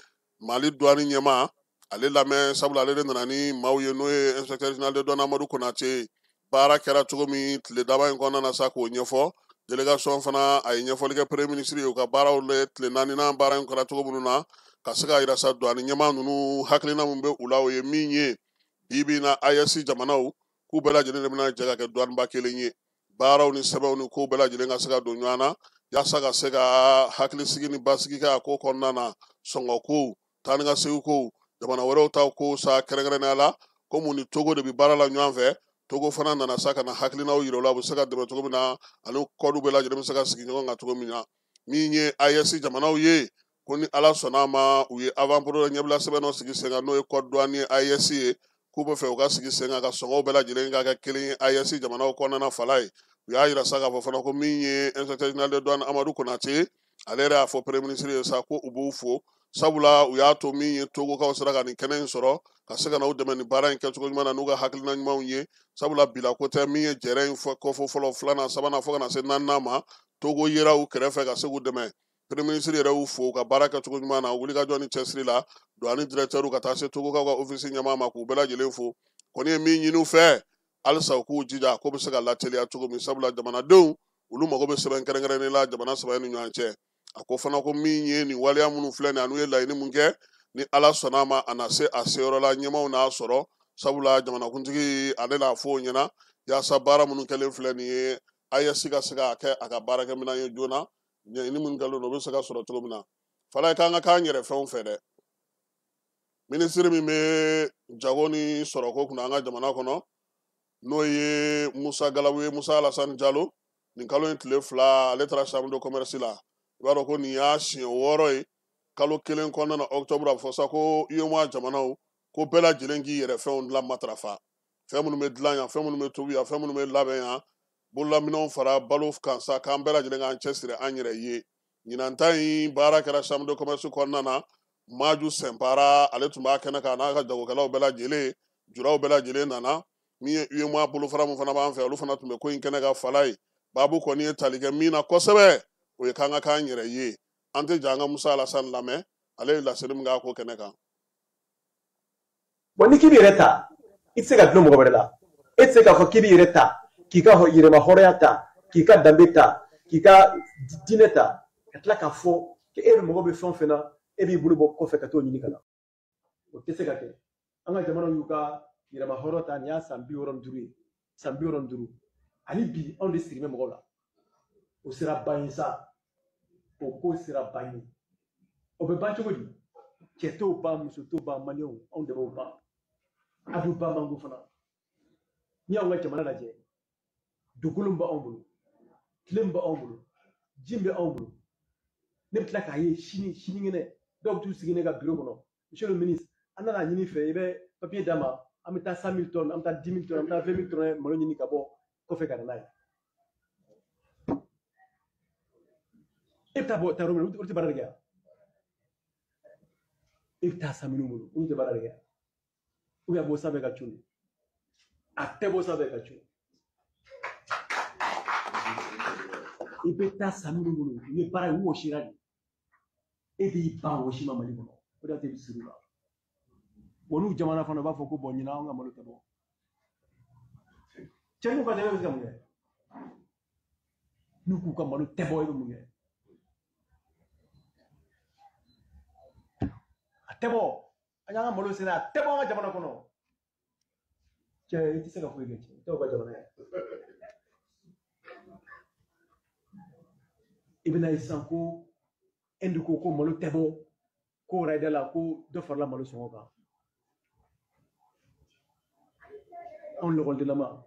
Mali douane ɲɛmaa ale lamɛn, sabula ale de nana ni maaw ye, n'o ye inspecteur général de douane Amadou Konate. Baara kɛra cogo min tile daba in kɔnɔna na sa, k'o ɲɛfɔ. Délégation fana a ye ɲɛfɔli kɛ premier ministre ye u ka baaraw le tile naaninan baara in kɛra cogo minnu na, ka se k'a yira sa douane ɲɛmaa ninnu hakilina min bɛ u la, o ye min ye bi bi in na AES jamanaw k'u bɛɛ lajɛlen de bɛna jɛ ka kɛ douane kelen ye, baaraw ni sɛbɛnw ni kow bɛɛ lajɛlen ka se ka don ɲɔgɔn na, yaasa ka se ka hakilisigi ni basigi kɛ a ko kɔnɔna na, sɔngɔ kow, taa ni ka segin kow, jamana wɛrɛw ta kow sa kɛrɛnkɛrɛnnenya la. Komi ni Togo de bɛ baara la ɲɔgɔn fɛ, Togo fana nana sa ka na hakilinaw yira u la, u bɛ se ka dɛmɛ cogo min na, ani kɔdiw bɛɛ lajɛlen bɛ se ka sigi ɲɔgɔn kan cogo min na. Min ye AES jamanaw ye, ko ni Ala sɔnna a ma, u ye avant projet ɲɛbila sɛbɛn dɔ sigi sen kan, n'o ye code douanier AES ye, k'u bɛ fɛ u ka sigi sen kan ka sɔngɔw bɛɛ lajɛlen ka kɛ kelen ye AES jamanaw kɔnɔna na fala ye. U y'a yira sa k'a fɔ fana ko min ye inspecteur général de douane Amadou Konate, ale yɛrɛ y'a fɔ premier ministre ye sa ko u b'u fo, sabula u y'a to min ye Togokaw sera ka nin kɛnɛ in sɔrɔ, ka se ka na u dɛmɛ nin baara in kɛcogo ɲuman na n'u ka hakilina ɲumanw ye, sabula bila ko tɛ. Min ye jɛrɛ in kɔfɔ fɔlɔ, filanan, sabanan, fo ka na se naaninan ma, Togo yera u kɛrɛfɛ ka se k'u dɛmɛ. Premier ministre yɛrɛ y'u fo u ka baara kɛcogo ɲuman na, wulikajɔ ni cɛsiri la, douane directeur ka taa se Togokaw ka office ɲɛmaa ma, k'u bɛɛ lajɛlen fo. Kɔni ye min ɲini u fɛ halisa, u k'u jija ko bɛ se ka lateliya cogo min, sabula jamanadenw olu mago bɛ sɛbɛn kɛrɛnkɛrɛnnen la jamana saba ni ɲɔgɔn cɛ. A ko fana ko min ye nin waleya minnu filɛ nin ye, n'u ye laɲini mun kɛ, ni Ala sɔnna a ma, a na se a seyɔrɔ la, ɲɛmaaw n'a sɔrɔ, sabula jamanakuntigi ale n'a fɔ o ɲɛna, yaasa baara minnu kɛlen filɛ nin ye, AES ka se k'a kɛ a ka baarakɛminɛn ye joona, ɲɛɲini minnu kɛlen don o bɛ se ka sɔrɔ cogo min na. Fala ye k'an ka k'an yɛrɛ fɛnw fɛ dɛ. Minisiri min bɛ jago ni sɔrɔko kunna an ka jamana kɔnɔ, n'o ye Musa Galabu ye, Musa Alassane Jalo, nin kalo in tile 2 ale taara chambre de commerce la. I b'a dɔn ko nin y'a siɲɛ 6 ye kalo kelen kɔnɔna na, octobre, a bɛ fɔ sa ko UEMOA jamanaw ko bɛɛ lajɛlen k'i yɛrɛ fɛnw dilan matarafa, fɛn minnu bɛ dilan yan, fɛn minnu bɛ tobi yan, fɛn minnu bɛ labɛn yan, bololaminɛnw fara balo kan sa, k'an bɛɛ lajɛlen k'an cɛsiri an yɛrɛ ye. Ɲinan ta in baara kɛra chambre de commerce kɔnɔna na, Maju Sɛnpara ale tun b'a kɛnɛ kan n'a ka jagokɛlaw bɛɛ lajɛlen, juraw bɛɛ lajɛlen nana. Min ye UEMOA bolofara min fana b'an fɛ, olu fana tun bɛ ko in kɛnɛ ka fala ye. Baabu kɔni ye tali kɛ min na kosɛbɛ, o ye k'an ka k'an yɛrɛ ye. An tɛ ja an ka Musa Alassane lamɛn, ale ye laseli min k'a ko kɛnɛ kan. Bon, ni k'i b'i yɛrɛ ta, i tɛ se ka dulon mɔgɔ wɛrɛ la. E tɛ se k'a fɔ k'i b'i yɛrɛ ta, k'i ka yɛrɛma hɔrɔnya ta, k'i ka danbe ta, k'i ka diinɛ ta, ka tila k'a fɔ k'e bɛ mago bɛ fɛn o fɛn na, e b'i bolo bɔ kɔfɛ ka t'o ɲini ka na. O tɛ se ka kɛ. An ka jamanaw y'u ka yɛrɛma hɔrɔn ta, nin y'a san 65 ye, san 65. Ani bi anw de siri bɛ mɔgɔw la. O sera ban ye sa, o ko sera ban ye. O bɛ ban cogo di? Cɛ t'o ban, muso t'o ban, maliyɛnw anw de b'o ban. A b'u ban manko fana. N'i y'anw ka jamana lajɛ, dugukolo min b'anw bolo, tile min b'anw bolo, ji min bɛ anw bolo, ne bɛ tila k'a ye sini sinikɛnɛ dɔw bɛ t'u sigi ne ka bureau kɔnɔ. Monsieur le ministre, an nana ɲini fɛ, i bɛ papier d'a ma, an bɛ taa 100 000 tonnes, an bɛ taa 10 000 tonnes, an bɛ taa 20 000 tonnes malo ɲini ka bɔ kɔfɛ ka na n'a ye. E bɛ taa bɔ taa yɔrɔ min na, olu tɛ baara de kɛ yan. E bɛ taa san minnu bolo, olu tɛ baara de kɛ yan. Ou bien a bɔ sanfɛ ka cun de. A tɛ bɔ sanfɛ ka cun. I bɛ taa san minnu bolo, u ye baara ye, u wɔsira de. E b'i ban wɔsi ma Mali kɔnɔ, o de y'a to i bɛ siri u la. Wa n'u jamana fana u b'a fɔ ko bɔn ɲinan anw ka malo tɛ bɔ. Cɛ n'u ka dɛmɛ bɛ se ka mun kɛ? N'u k'u ka malo tɛ bɔ, e bɛ mun kɛ? A tɛ bɔ. An y'an ka malo sɛnɛ, a tɛ bɔ an ka jamana kɔnɔ. Cɛ i tɛ se ka foyi kɛ cɛ, i t'aw ka jamana ye. I bɛna ye sisan ko Inde ko malo tɛ bɔ, ko rayida la ko dɔ farala malo sɔngɔ kan. Anw lɔgɔdilama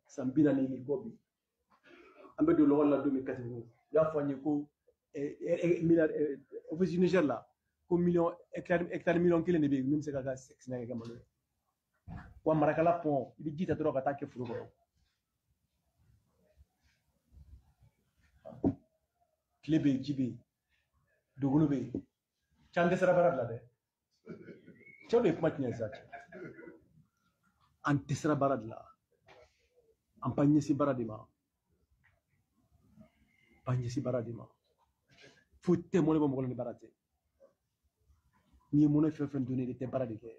san 40 ni kɔ bi, an bɛ don lɔgɔ la don min Katibugu, u y'a fɔ an ye ko office Niger la ko miliyɔn hectare miliyɔn 1 de bɛ yen min bɛ se ka ka sɛnɛ kɛ malo ye. Wa Marakala pɔn, i bɛ ji ta dɔrɔn ka taa kɛ foro kɔnɔ. Tile bɛ yen, ji bɛ yen, dugukolo bɛ yen. Cɛ an dɛsɛra baara de la dɛ. Cɛw de ye kuma tiɲɛ sisan cɛ. An dɛsɛra baara de la. An b'an ɲɛsin baara de ma. B'an ɲɛsin baara de ma. Foyi tɛ mɔnɛ bɔ mɔgɔ la ni baara tɛ. N'i ye mɔnɛ fɛn fɛn dun i tɛ baara de kɛ.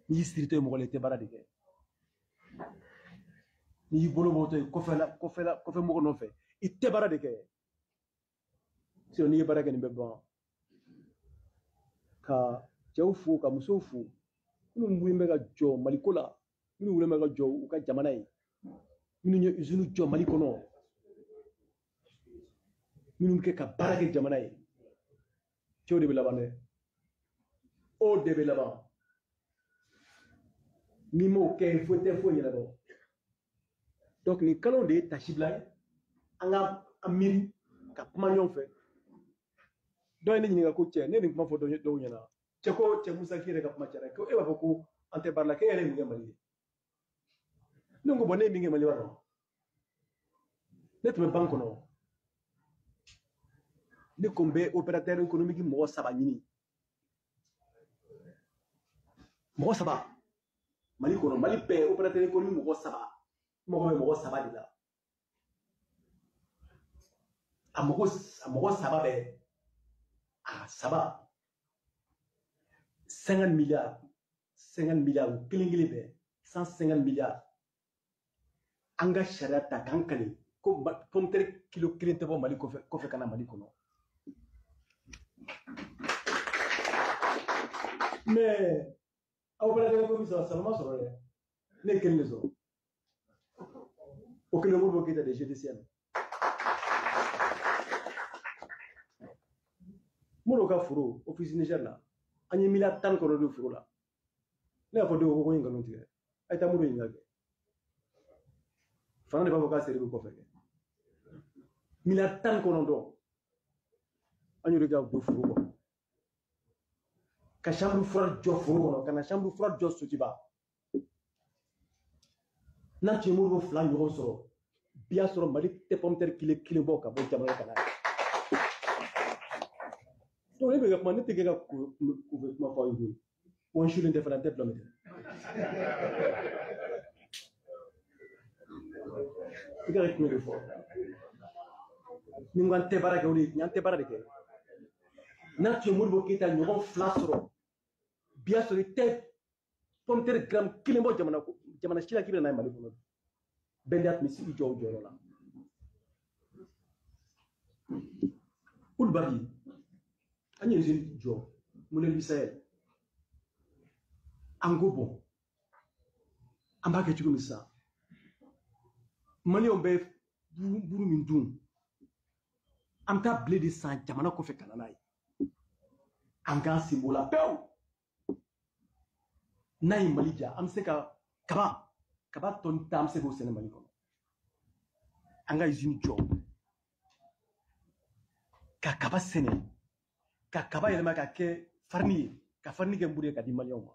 N'i y'i siritɔ ye mɔgɔ la i tɛ baara de kɛ. N'i y'i bolo bɔtɔ ye kɔfɛ mɔgɔ nɔfɛ i tɛ baara de kɛ. Sinon n'i ye baara kɛ nin bɛ ban. Ka cɛw fo, ka musow fo, minnu wulilen bɛ ka jɔ Maliko la, minnu wulilen bɛ ka jɔ u ka jamana ye, minnu ye usine jɔ Mali kɔnɔ, minnu bɛ kɛ ka baara kɛ jamana ye. Cɛw de bɛ laban dɛ. O de bɛ laban. N'i m'o kɛ, foyi tɛ foyi ɲɛnabɔ. Donc nin kalo de ye tasibila ye. An ka an miiri ka kuma ɲɔgɔn fɛ. Dɔw ye ne ɲininka ko cɛ, ne ye nin kuma fɔ dɔw ɲɛna. Cɛ ko cɛ Musa k'i yɛrɛ ka kuma cayara, ko e b'a fɔ ko an tɛ baara la, k'e yɛrɛ ye mun kɛ Mali ye? Ne ko bɔn ne ye min kɛ Mali b'a dɔn. Ne tun bɛ banque kɔnɔ. Ne ko n bɛ opérateur économique mɔgɔ 3 ɲini. Mɔgɔ 3. Mali kɔnɔ, Mali bɛɛ opérateur économique mɔgɔ 3. N mago bɛ mɔgɔ 3 de la. A mɔgɔ 3 bɛɛ. A 3. 50 milliards. 50 milliards o kelen kelen bɛɛ. 150 milliards. An ka sariya ta k'an kale ko pomme de terre kilo 1 tɛ bɔ Mali kɔfɛ ka na Mali kɔnɔ. Mais aw opérateur économique saba ma sɔrɔ dɛ. Ne ye kelen de sɔrɔ. O kelen Modibo Keyita de GDCM. Modibo ka foro office Niger la, an ye miliyari 19 don foro la. Ne y'a fɔ dɔw ko n ye nkalon tigɛ. A ye taa Modibo ɲininka kɛ. Fana de b'a fɔ k'a seri bɛ kɔfɛ kɛ. Miliyari 19 an y'o de kɛ don foro kɔnɔ. Ka chambre froide jɔ foro kɔnɔ, ka na chambre froide jɔ Sotiba. N'a tun ye Modibo 2 ɲɔgɔn sɔrɔ, bi y'a sɔrɔ Mali tɛ pomme de terre kilo 1 bɔ ka bɔ jamana ka na. Donc ne bɛ ka kuma, ne tɛ kɛ ka kunfɛ kuma fɔ aw ye koyi. Wa n sulen tɛ fana, n tɛ dulɔ min kɛ. I ka tiɲɛ de fɔ. Ni n ko an tɛ baara kɛ, o de ye tiɲɛ, an tɛ baara de kɛ. N'a tun ye Modibo Keyita ɲɔgɔn 2 sɔrɔ, bi y'a sɔrɔ i tɛ pomme de terre gramme 1 bɔ jamana si la k'i bɛ na n'a ye Mali kɔnɔ. Bɛɛ tun bɛ sigi jɔ o jɔyɔrɔ la. Ould Babi, an ye usine jɔ Moulin du Sahel. An ko bon, an b'a kɛ cogo min sisan, maliyɛnw bɛ buru min dun, an bɛ taa blé de san jamana kɔfɛ ka na n'a ye, an k'an sen b'o la pewu. N'a ye Mali diya, an bɛ se ka kaba tɔni 10 an bɛ se k'o sɛnɛ Mali kɔnɔ. An ka usine jɔ ka kaba sɛnɛ, ka kaba yɛlɛma ka kɛ farini ye, ka farini kɛ nburu ye ka di maliyɛnw ma.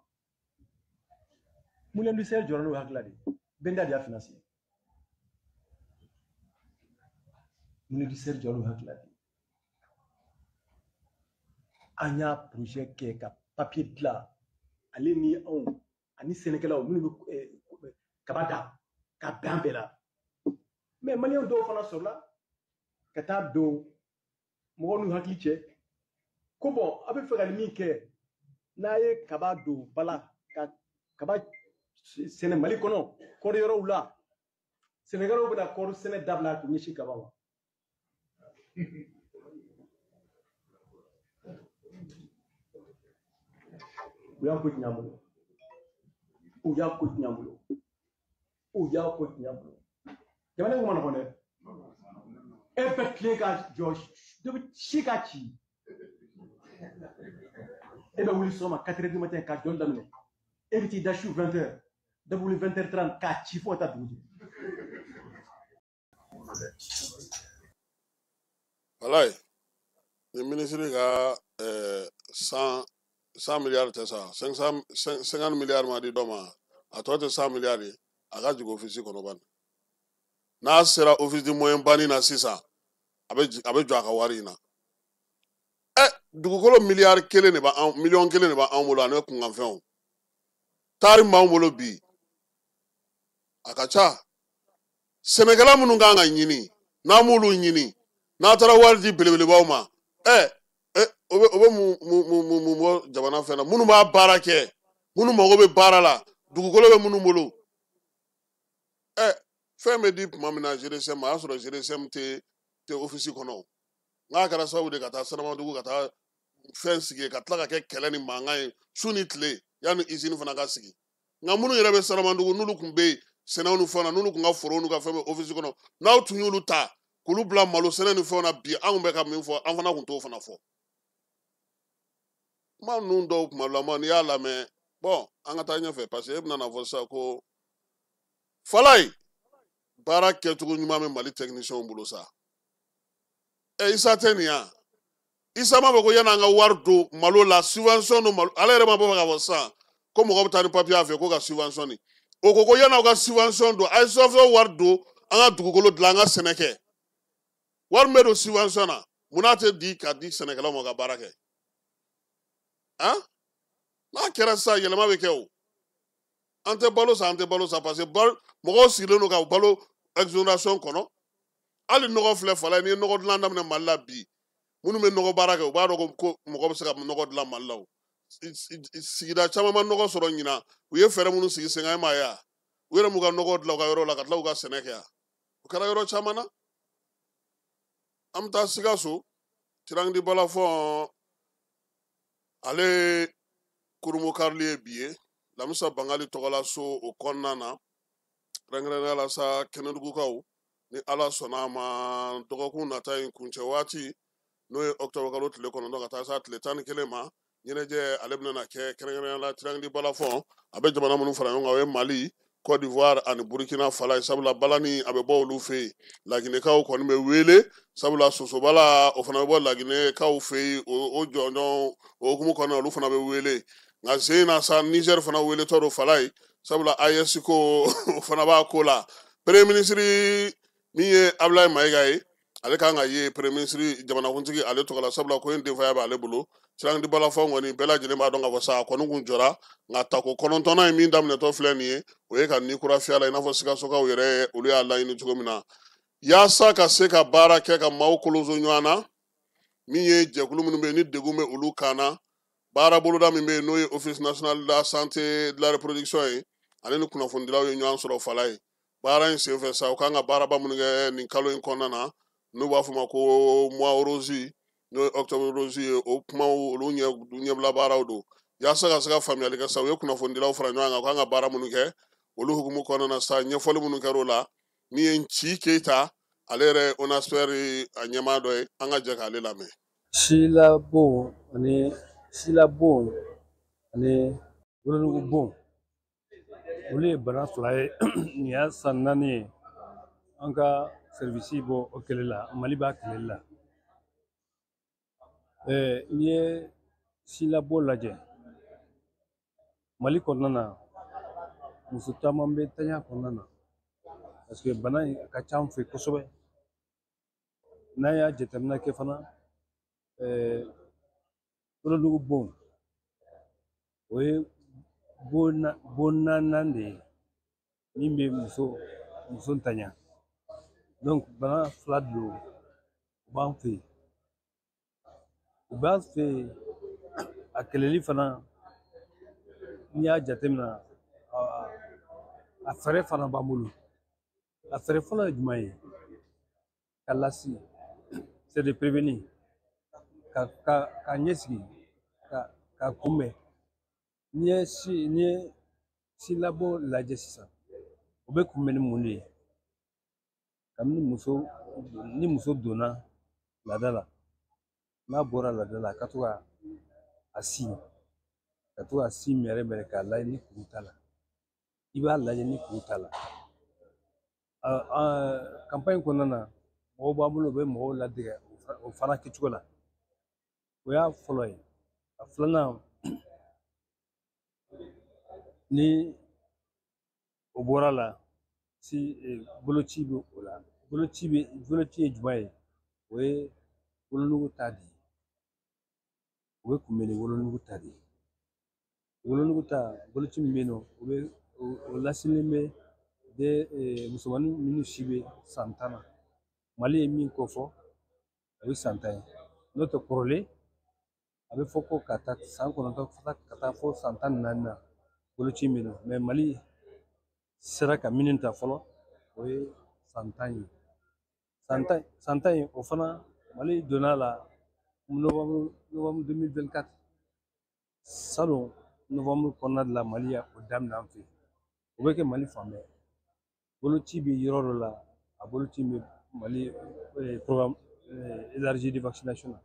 Moulin du Sahel jɔra n'o hakilila de ye, Benda de y'a financé. Moulin du Sahel jɔra n'o hakilila de ye. An y'a projet kɛ ka papier dilan, ale ni anw ani sɛnɛkɛlaw minnu bɛ kaba da ka bɛn an bɛɛ la. Mais maliyɛn dɔw fana sɔrɔla ka taa don mɔgɔw n'u hakili cɛ ko bon, a bɛ fɛ ka min kɛ, n'a ye kaba don ba la ka kaba sɛnɛ Mali kɔnɔ kɔɔri yɔrɔw la, sɛnɛkɛlaw bɛna kɔɔri sɛnɛ dabila k'u ɲɛsin kaba ma. U y'a ko tiɲɛ an bolo, u y'a ko tiɲɛ an bolo, u y'a ko tiɲɛ an bolo. Jamana in ko ma nɔgɔn dɛ. E bɛ tilen ka jɔ, dɔ bɛ si ka ci. E bɛ wuli sɔgɔma 4 heures du matin ka jɔli daminɛ. E bɛ t'i da su 20 heures, dɔ bɛ wuli 20 heures 30 k'a ci fo ka taa dugu jɛ. Walayi, ni minisiri ka 100 milliards tɛ sa, 50 milliards ma di dɔ ma, a tɔ tɛ 100 milliards ye, a ka jigin office kɔnɔ bani. N'a sera office du moyen banni na sisan, a bɛ jɔ a ka wari in na. Dugukolo miliyari kelen de b'an, miliyɔn kelen de b'an bolo ani kunkanfɛnw. Taari min b'an bolo bi, a ka ca. Sɛnɛkɛla minnu kan ka ɲini, n'an m'olu ɲini, n'a taara wari di belebelebaw ma, o bɛ mun bɔ jamana fɛn na, minnu b'a baara kɛ, minnu mago bɛ baara la, dugukolo bɛ minnu bolo. Fɛn bɛ di tuma min na GDCM ma, a y'a sɔrɔ GDCM tɛ office kɔnɔ. N'a kɛra sababu de ka taa Sanamadugu ka taa fɛn sigi, ka tila ka kɛ kɛlɛ ni mankan ye su ni tile yanni usine fana ka sigi. Nka minnu yɛrɛ bɛ Sanamadugu, n'olu tun bɛ yen sɛnɛw ni fɛnw na, n'olu tun ka forow n'u ka fɛn bɛ office kɔnɔ, n'aw tun y'olu ta k'olu bila malo sɛnɛ ni fɛnw na bi, anw bɛ ka min fɔ, an fana tun t'o fana fɔ. Kuma ninnu dɔw kumalama n'i y'a lamɛn, bon, an ka taa ɲɛfɛ, parce que e bɛna fɔ sisan ko Falaye baara kɛcogo ɲuman bɛ Mali techniciens bolo sa. Isa tɛ nin ya, Isa m'a fɔ ko yan'an ka wari don malo la, subvention don malo, ale yɛrɛ ma bɔ k'a fɔ sisan ko mɔgɔ bɛ taa ni papier a fɛ ko ka subvention nin. O ko ko yan'aw ka subvention don, a ye subvention wari don an ka dugukolo dilan, an ka sɛnɛ kɛ. Wari min bɛ don subvention na, munna a tɛ di ka di sɛnɛkɛlaw ma ka baara kɛ? Han? N'a kɛra sisan, yɛlɛma bɛ kɛ o. An tɛ balo san, an tɛ balo san, parce que mɔgɔw sigilen don ka balo exonération kɔnɔ. Hali nɔgɔ filɛ Falaye, n'i ye nɔgɔ dilan daminɛ Mali la bi, minnu bɛ nɔgɔ baara kɛ, u b'a dɔn ko mɔgɔ bɛ se ka nɔgɔ dilan Mali la o. Sigida caman ma nɔgɔ sɔrɔ ɲinan, u ye fɛɛrɛ minnu sigi sen kan, e m'a ye wa? U yɛrɛ m'u ka nɔgɔ dilan u ka yɔrɔ la ka tila k'u ka sɛnɛ kɛ yan. O kɛra yɔrɔ caman na. An bɛ taa Sikaso, Tirangidi Balafɔn, ale kurunbokarili ye bi ye, Lamisa Bangali tɔgɔla so o kɔnɔna na, kɛrɛnkɛrɛnnenya la sa Kɛnɛdugukaw, ni Ala sɔnna a ma, dɔgɔkun nata in kuncɛ waati, n'o ye octobre kalo tile 9 ka taa se tile 11 ma, ɲɛnajɛ ale bɛna kɛ kɛrɛnkɛrɛnnenya la Tirangidi Balafɔn, a bɛ jamana minnu fara ɲɔgɔn kan, o ye Mali, Côte d'Ivoire ani Burkina Falaye, sabula balani a bɛ bɔ olu fɛ yen. Laginɛkaw kɔni bɛ wele, sabula sosobala o fana bɛ bɔ Laginɛkaw fɛ yen, o jɔnjɔn o hukumu kɔnɔna olu fana bɛ wele. Nka sen in na sa, Niger fana weletɔ don Falaye, sabula AES ko o fana b'a ko la. Premier ministre min ye Abdoulaye Maïga ye, ale kan ka ye premier ministre jamanakuntigi ale tɔgɔ la, sabula ko in denfaya b'ale bolo. Tirangidi Balafɔn kɔni bɛɛ lajɛlen b'a dɔn k'a fɔ sa a kɔni kun jɔra, nka tako 9nan ye min daminɛtɔ filɛ nin ye, o ye ka ni kura fiyɛ la, i n'a fɔ Sikasokaw yɛrɛ olu y'a laɲini cogo min na, yaasa ka se ka baara kɛ ka maaw kolonso ɲɔgɔn na. Min ye jɛkulu minnu bɛ yen ni degun bɛ olu kan na, baara boloda min bɛ yen n'o ye Office national de la santé de la reproduction ye, ale ni kunnafonidilaw ye ɲɔgɔn sɔrɔ Falaye. Baara in senfɛ sa, u kan ka baaraba minnu kɛ nin kalo in kɔnɔna na, n'u b'a fɔ ma ko mois rose, n'o ye octobre rose ye, o kumaw olu ɲɛbila baaraw don. Yaasa ka se ka faamuyali kɛ sa, u ye kunnafonidilaw fara ɲɔgɔn kan k'an ka baara minnu kɛ, olu hukumu kɔnɔna na sa, ɲɛfɔli minnu kɛra o la, min ye Nci Keyita, ale yɛrɛ ye ONASPER a ɲɛmaa dɔ ye, an ka jɛ k'ale lamɛn. Silabon ani wolonugu bon, olu ye bana fila ye. Nin y'a san 4 ye an ka serivisi bɔ o kɛlɛ la, Mali b'a kɛlɛli la. N'i ye silabon lajɛ Mali kɔnɔna na, muso caman bɛ tanya kɔnɔna na parce que bana in a ka ca an fɛ kosɛbɛ. N'an y'a jateminɛ kɛ fana, wolonugu bon, o ye bon naaninan de ye min bɛ muso ntanya. Donc bana fila don, u b'an fɛ yen. U b'an fɛ yen, a kɛlɛli fana, n'i y'a jateminɛ, a fɛɛrɛ fana b'an bolo. A fɛɛrɛ fɔlɔ ye jumɛn ye? Ka lasi, c'est de prévenir, ka ɲɛsigi, ka kunbɛn. N'i ye silabɔ lajɛ sisan, o bɛ kunbɛn ni mun de ye? Kabini muso donna laada la, n'a bɔra laada la, a ka to ka a sin, ka to ka sin mɛrɛ mɛrɛ k'a lajɛ ni kuru t'a la. I b'a lajɛ ni kuru t'a la. Campagne kɔnɔna na, mɔgɔw b'an bolo, u bɛ mɔgɔw ladege o fana kɛcogo la. O y'a fɔlɔ ye. A filanan, ni o bɔra la, si boloci bɛ o la. Boloci ye jumɛn ye? O ye wolonugu ta de ye. O bɛ kunbɛn ni wolonugu ta de ye. Wolonugu ta, boloci min bɛ yen nɔ, o bɛ o lasilen bɛ de musomanin minnu si bɛ san 10 na. Mali ye min kofɔ, o ye san 10 ye. N'o tɛ kɔrɔlen, a bɛ fɔ ko ka taa san 9 ka taa fo san 14 na boloci min na. Mais Mali sera ka minnu ta fɔlɔ, o ye san 10 ye. San 10 in, o fana Mali donna la novembre 2024. Salon novembre kɔnɔna de la, Mali y'a o daminɛ an fɛ yen. O bɛ kɛ Mali fan bɛɛ. Boloci bɛ yɔrɔ dɔ la, a boloci bɛ Mali programme élargi de vaccination na.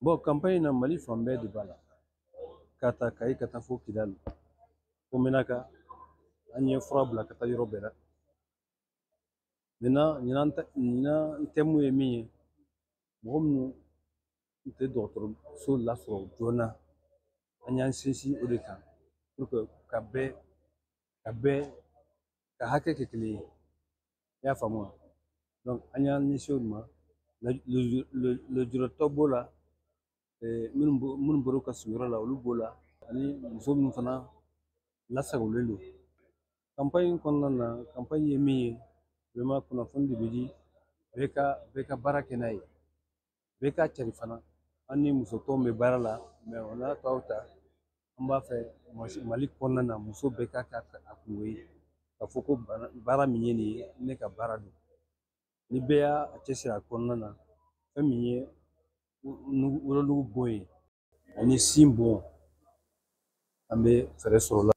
Bon, campagne na, Mali fan bɛɛ de b'a la. Ka taa Kayi ka taa fo Kidali, fo Menaka, an ye fura bila ka taa yɔrɔ bɛɛ la. Maintenant, ɲinan thème ye min ye, mɔgɔ minnu tɛ dɔgɔtɔrɔso lasɔrɔ joona, an y'an sinsin o de kan pour que ka bɛɛ ka hakɛ kɛ kelen ye. I y'a faamu wa? Donc an y'an ɲɛsin o de ma. Lujuratɔ b'o la, minnu bɔra u ka sigiyɔrɔ la, olu b'o la, ani muso minnu fana lasagolen don. Campagne kɔnɔna na, campagne ye min ye, vraiment kunnafoni de bɛ di, bɛɛ ka baara kɛ n'a ye, bɛɛ ka cari fana. An ni muso tɔnw bɛ baara la, mais o n'a tɔw ta, an b'a fɛ Mali kɔnɔna na, muso bɛɛ ka kɛ a kungo ye, k'a fɔ ko baara min ye nin ye, ne ka baara don. Ni bɛɛ y'a cɛsiri a kɔnɔna na, fɛn min ye wolonugu bon ye ani sin bon, an bɛ fɛɛrɛ sɔrɔ o la.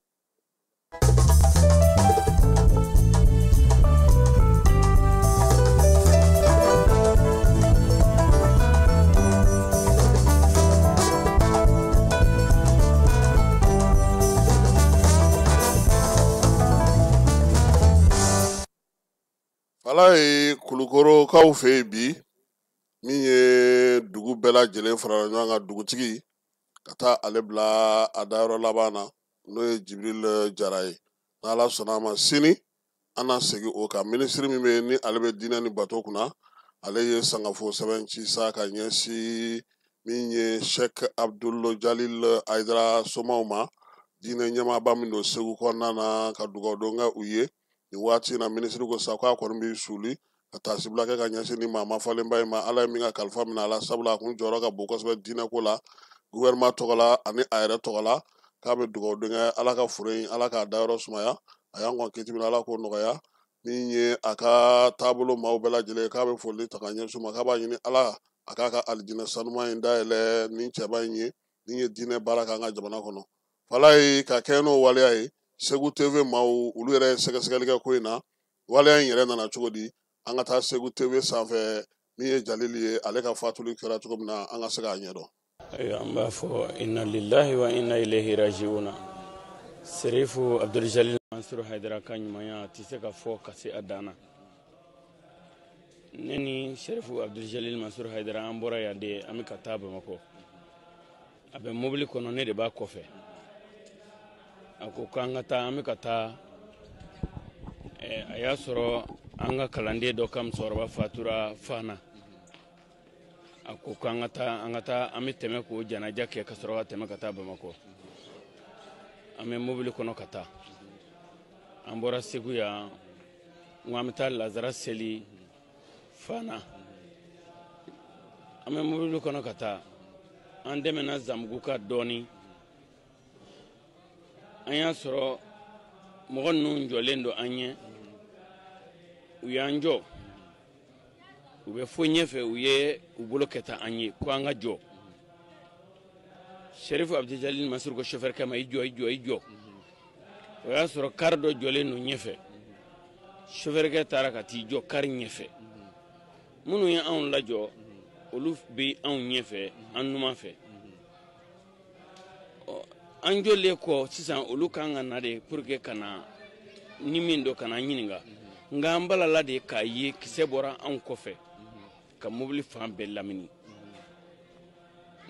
Ala ye Kulukorokaw fɛ yen bi, min ye dugu bɛɛ lajɛlen farala ɲɔgɔn kan, dugutigi ka taa ale bila a dayɔrɔ laban na, n'o ye Jibril Jara ye. N'Ala sɔnna a ma, sini an na segin o kan. Minisiri min bɛ yen ni ale bɛ diinɛ ni bato kunna, ale ye sangafo sɛbɛn ci sa ka ɲɛsin min ye Sheikh Abdul Jalil Hayidara somaw ma, diinɛ ɲɛmaaba min don Segu kɔnɔna na, ka dugawu don kɛ u ye. Nin waati in na, minisiri ko sa k'a kɔni bɛ suli ka taasibila kɛ ka ɲɛsin ni maa mafalenba in ma, Ala ye min ka kalifa minɛ a la, sabula a kun jɔyɔrɔ ka bon kosɛbɛ diinɛ ko la, gouvernement tɔgɔ la ani a yɛrɛ tɔgɔ la, k'a bɛ dugawu don kɛ Ala ka foro in, Ala k'a dayɔrɔ sumaya, a y'an kɔn kiti min na, Ala k'o nɔgɔya. Min ye a ka taabolo maaw bɛɛ lajɛlen, k'a bɛ foli ta ka ɲɛsin u ma, k'a b'a ɲini Ala a k'a ka alijinɛ sanuman in dayɛlɛ ni cɛba in ye. Ni ye diinɛ baara k'an ka jamana kɔnɔ. Falaye ka kɛ n'o waleya ye, Segu TV maaw olu yɛrɛ ye sɛgɛsɛgɛli kɛ ko in na. Waleya in yɛrɛ nana cogo di? An ka taa Segu TV sanfɛ, min ye Jalili ye, ale ka fatuli kɛra cogo min na, an ka se k'a ɲɛdɔn. Ayiwa, an b'a fɔ inna lillahi wa inna ilayhi rajiuna. Serifu Abdul Jalil Mansur Haidara ka ɲumanya tɛ se ka fɔ ka se a dan na. Ne ni Serifu Abdul Jalil Mansur Haidara, an bɔra yan de, an bɛ ka taa Bamakɔ. A bɛ mobili kɔnɔ, ne de b'a kɔfɛ. A ko k'an ka taa, an bɛ ka taa. A y'a sɔrɔ an ka kalanden dɔ ka musokɔrɔba fatura Fana. A ko k'an ka taa, an ka taa, an bɛ tɛmɛ k'o janaja kɛ ka sɔrɔ ka tɛmɛ ka taa Bamakɔ. An bɛ mobili kɔnɔ ka taa. An bɔra Segu yan, n ko an bɛ taa lazara seli Fana. An bɛ mobili kɔnɔ ka taa, an dɛmɛna Zanbugu ka dɔɔni. An y'a sɔrɔ mɔgɔ ninnu jɔlen don an ɲɛ, u y'an jɔ, u bɛ fo ɲɛfɛ, u ye u bolo kɛ tan an ye ko an ka jɔ. Serifu Abdul Jalil Mansur ko chauffeur kɛ ma: "I jɔ, i jɔ, i jɔ." O y'a sɔrɔ kari dɔ jɔlen don ɲɛfɛ. Chauffeur kɛ taara ka t'i jɔ kari ɲɛfɛ. Minnu ye anw lajɔ, olu bɛ anw ɲɛfɛ, an numan fɛ. An jɔlen kɔ sisan, olu kan ka na de pour que ka na ni min don ka na ɲininka. Nka an balala de k'a ye kisɛ bɔra anw kɔfɛ ka mobili fan bɛɛ lamini.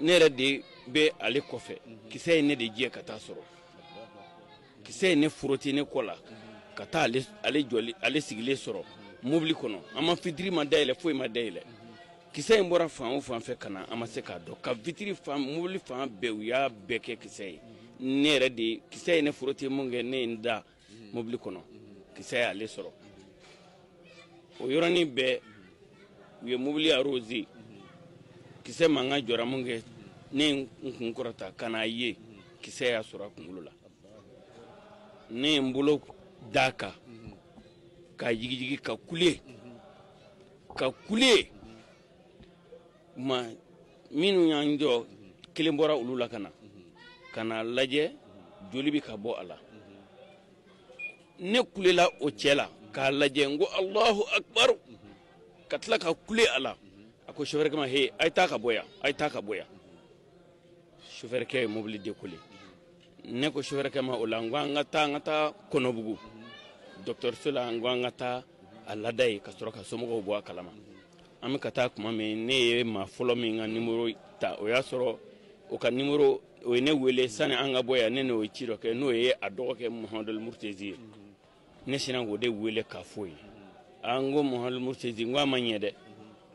Ne yɛrɛ de bɛ ale kɔfɛ, kisɛ ye ne de jɛ ka taa sɔrɔ. Kisɛ ye ne forote ne kɔ la ka taa ale jɔli, ale sigilen sɔrɔ mobili kɔnɔ. An ma fitiri ma dayɛlɛ, foyi ma dayɛlɛ. Kisɛ in bɔra fan o fan fɛ ka na, an ma se k'a dɔn. Ka vitiri fan, mobili fan bɛɛ, u y'a bɛɛ kɛ kisɛ ye. Ne yɛrɛ de, kisɛ ye ne forote mun kɛ, ne ye n da mobili kɔnɔ, kisɛ y'ale sɔrɔ. O yɔrɔnin bɛɛ, u ye mobili arrosé. Kisɛ mankan jɔra mun kɛ, ne ye n kun kɔrɔta ka n'a ye kisɛ y'a sɔrɔ a kunkolo la. Ne ye n bolo d'a kan k'a jigijigi, ka kule, ka kule. Ma minnu y'an jɔ, kelen bɔra olu la ka na, ka n'a lajɛ, joli bɛ ka bɔ a la. Ne kulela o cɛ la k'a lajɛ, n ko Alahu akibaru, ka tila ka kule a la. A ko chauffeur ma: "He, a ye taa ka bɔ yan, a ye taa ka bɔ yan." Chauffeur kɛ ye mobili décoller. Ne ko chauffeur kɛ ma o la, n ko an ka taa, an ka taa Kɔnɔbugu dɔgɔtɔrɔso la. N ko an ka taa a lada yen ka sɔrɔ ka somɔgɔw bɔ a kalama. An bɛ ka taa tuma min, ne ye maa fɔlɔ min ka nimoro ta, o y'a sɔrɔ o ka nimoro, o ye ne wele sani an ka bɔ yan. Ne n'o ye ci dɔ kɛ, n'o ye a dɔgɔkɛ Muhamadu Murutezi ye. Ne sinna k'o de wele k'a fɔ ye. An ko Muhamadu Murutezi, n ko a ma ɲɛ dɛ,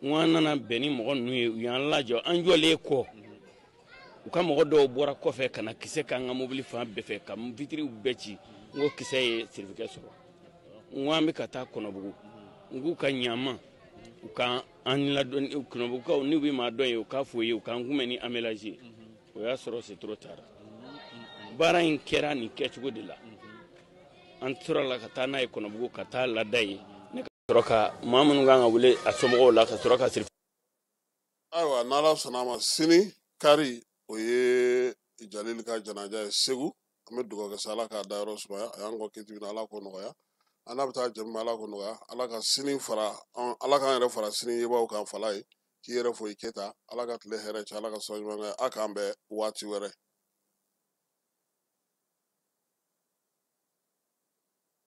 n ko an nana bɛn ni mɔgɔ ninnu ye, u y'an lajɔ, an jɔlen kɔ, u ka mɔgɔ dɔw bɔra kɔfɛ ka na kisɛ k'an ka mobili fan bɛɛ fɛ ka vitiriw bɛɛ ci. N ko kisɛ ye sirifikɛ sɔrɔ. N ko an bɛ ka taa Kɔnɔbugu, n k'u ka ɲama, u ka an ladɔn. Kɔnɔbugukaw, n'u bɛ maa dɔn ye, u k'a fɔ ye, u k'an kunbɛn ni ambulance ye. O y'a sɔrɔ c'est trop tard. Baara in kɛra nin kɛcogo de la. An tora la ka taa n'a ye Kɔnɔbugu, ka taa lada yen. Ne ka sɔrɔ ka maa minnu kan ka wele a somɔgɔw la, ka sɔrɔ ka siri. Ayiwa, n'Ala sɔnna a ma, sini kari, o ye Jalili ka janaja ye Segu. An bɛ dugawu kɛ sa, Ala k'a dayɔrɔ sumaya. A y'an kɔ kiti min, Ala k'o nɔgɔya. An n'a bɛ taa jɛmu, Ala k'o nɔgɔya. Ala ka sini fara, Ala k'an yɛrɛ fara sini yebaaw kan. Fala ye k'i yɛrɛ fo i kɛta. Ala ka tile hɛrɛ cɛ, Ala ka sɔn ɲuman kɛ. A k'an bɛn waati wɛrɛ.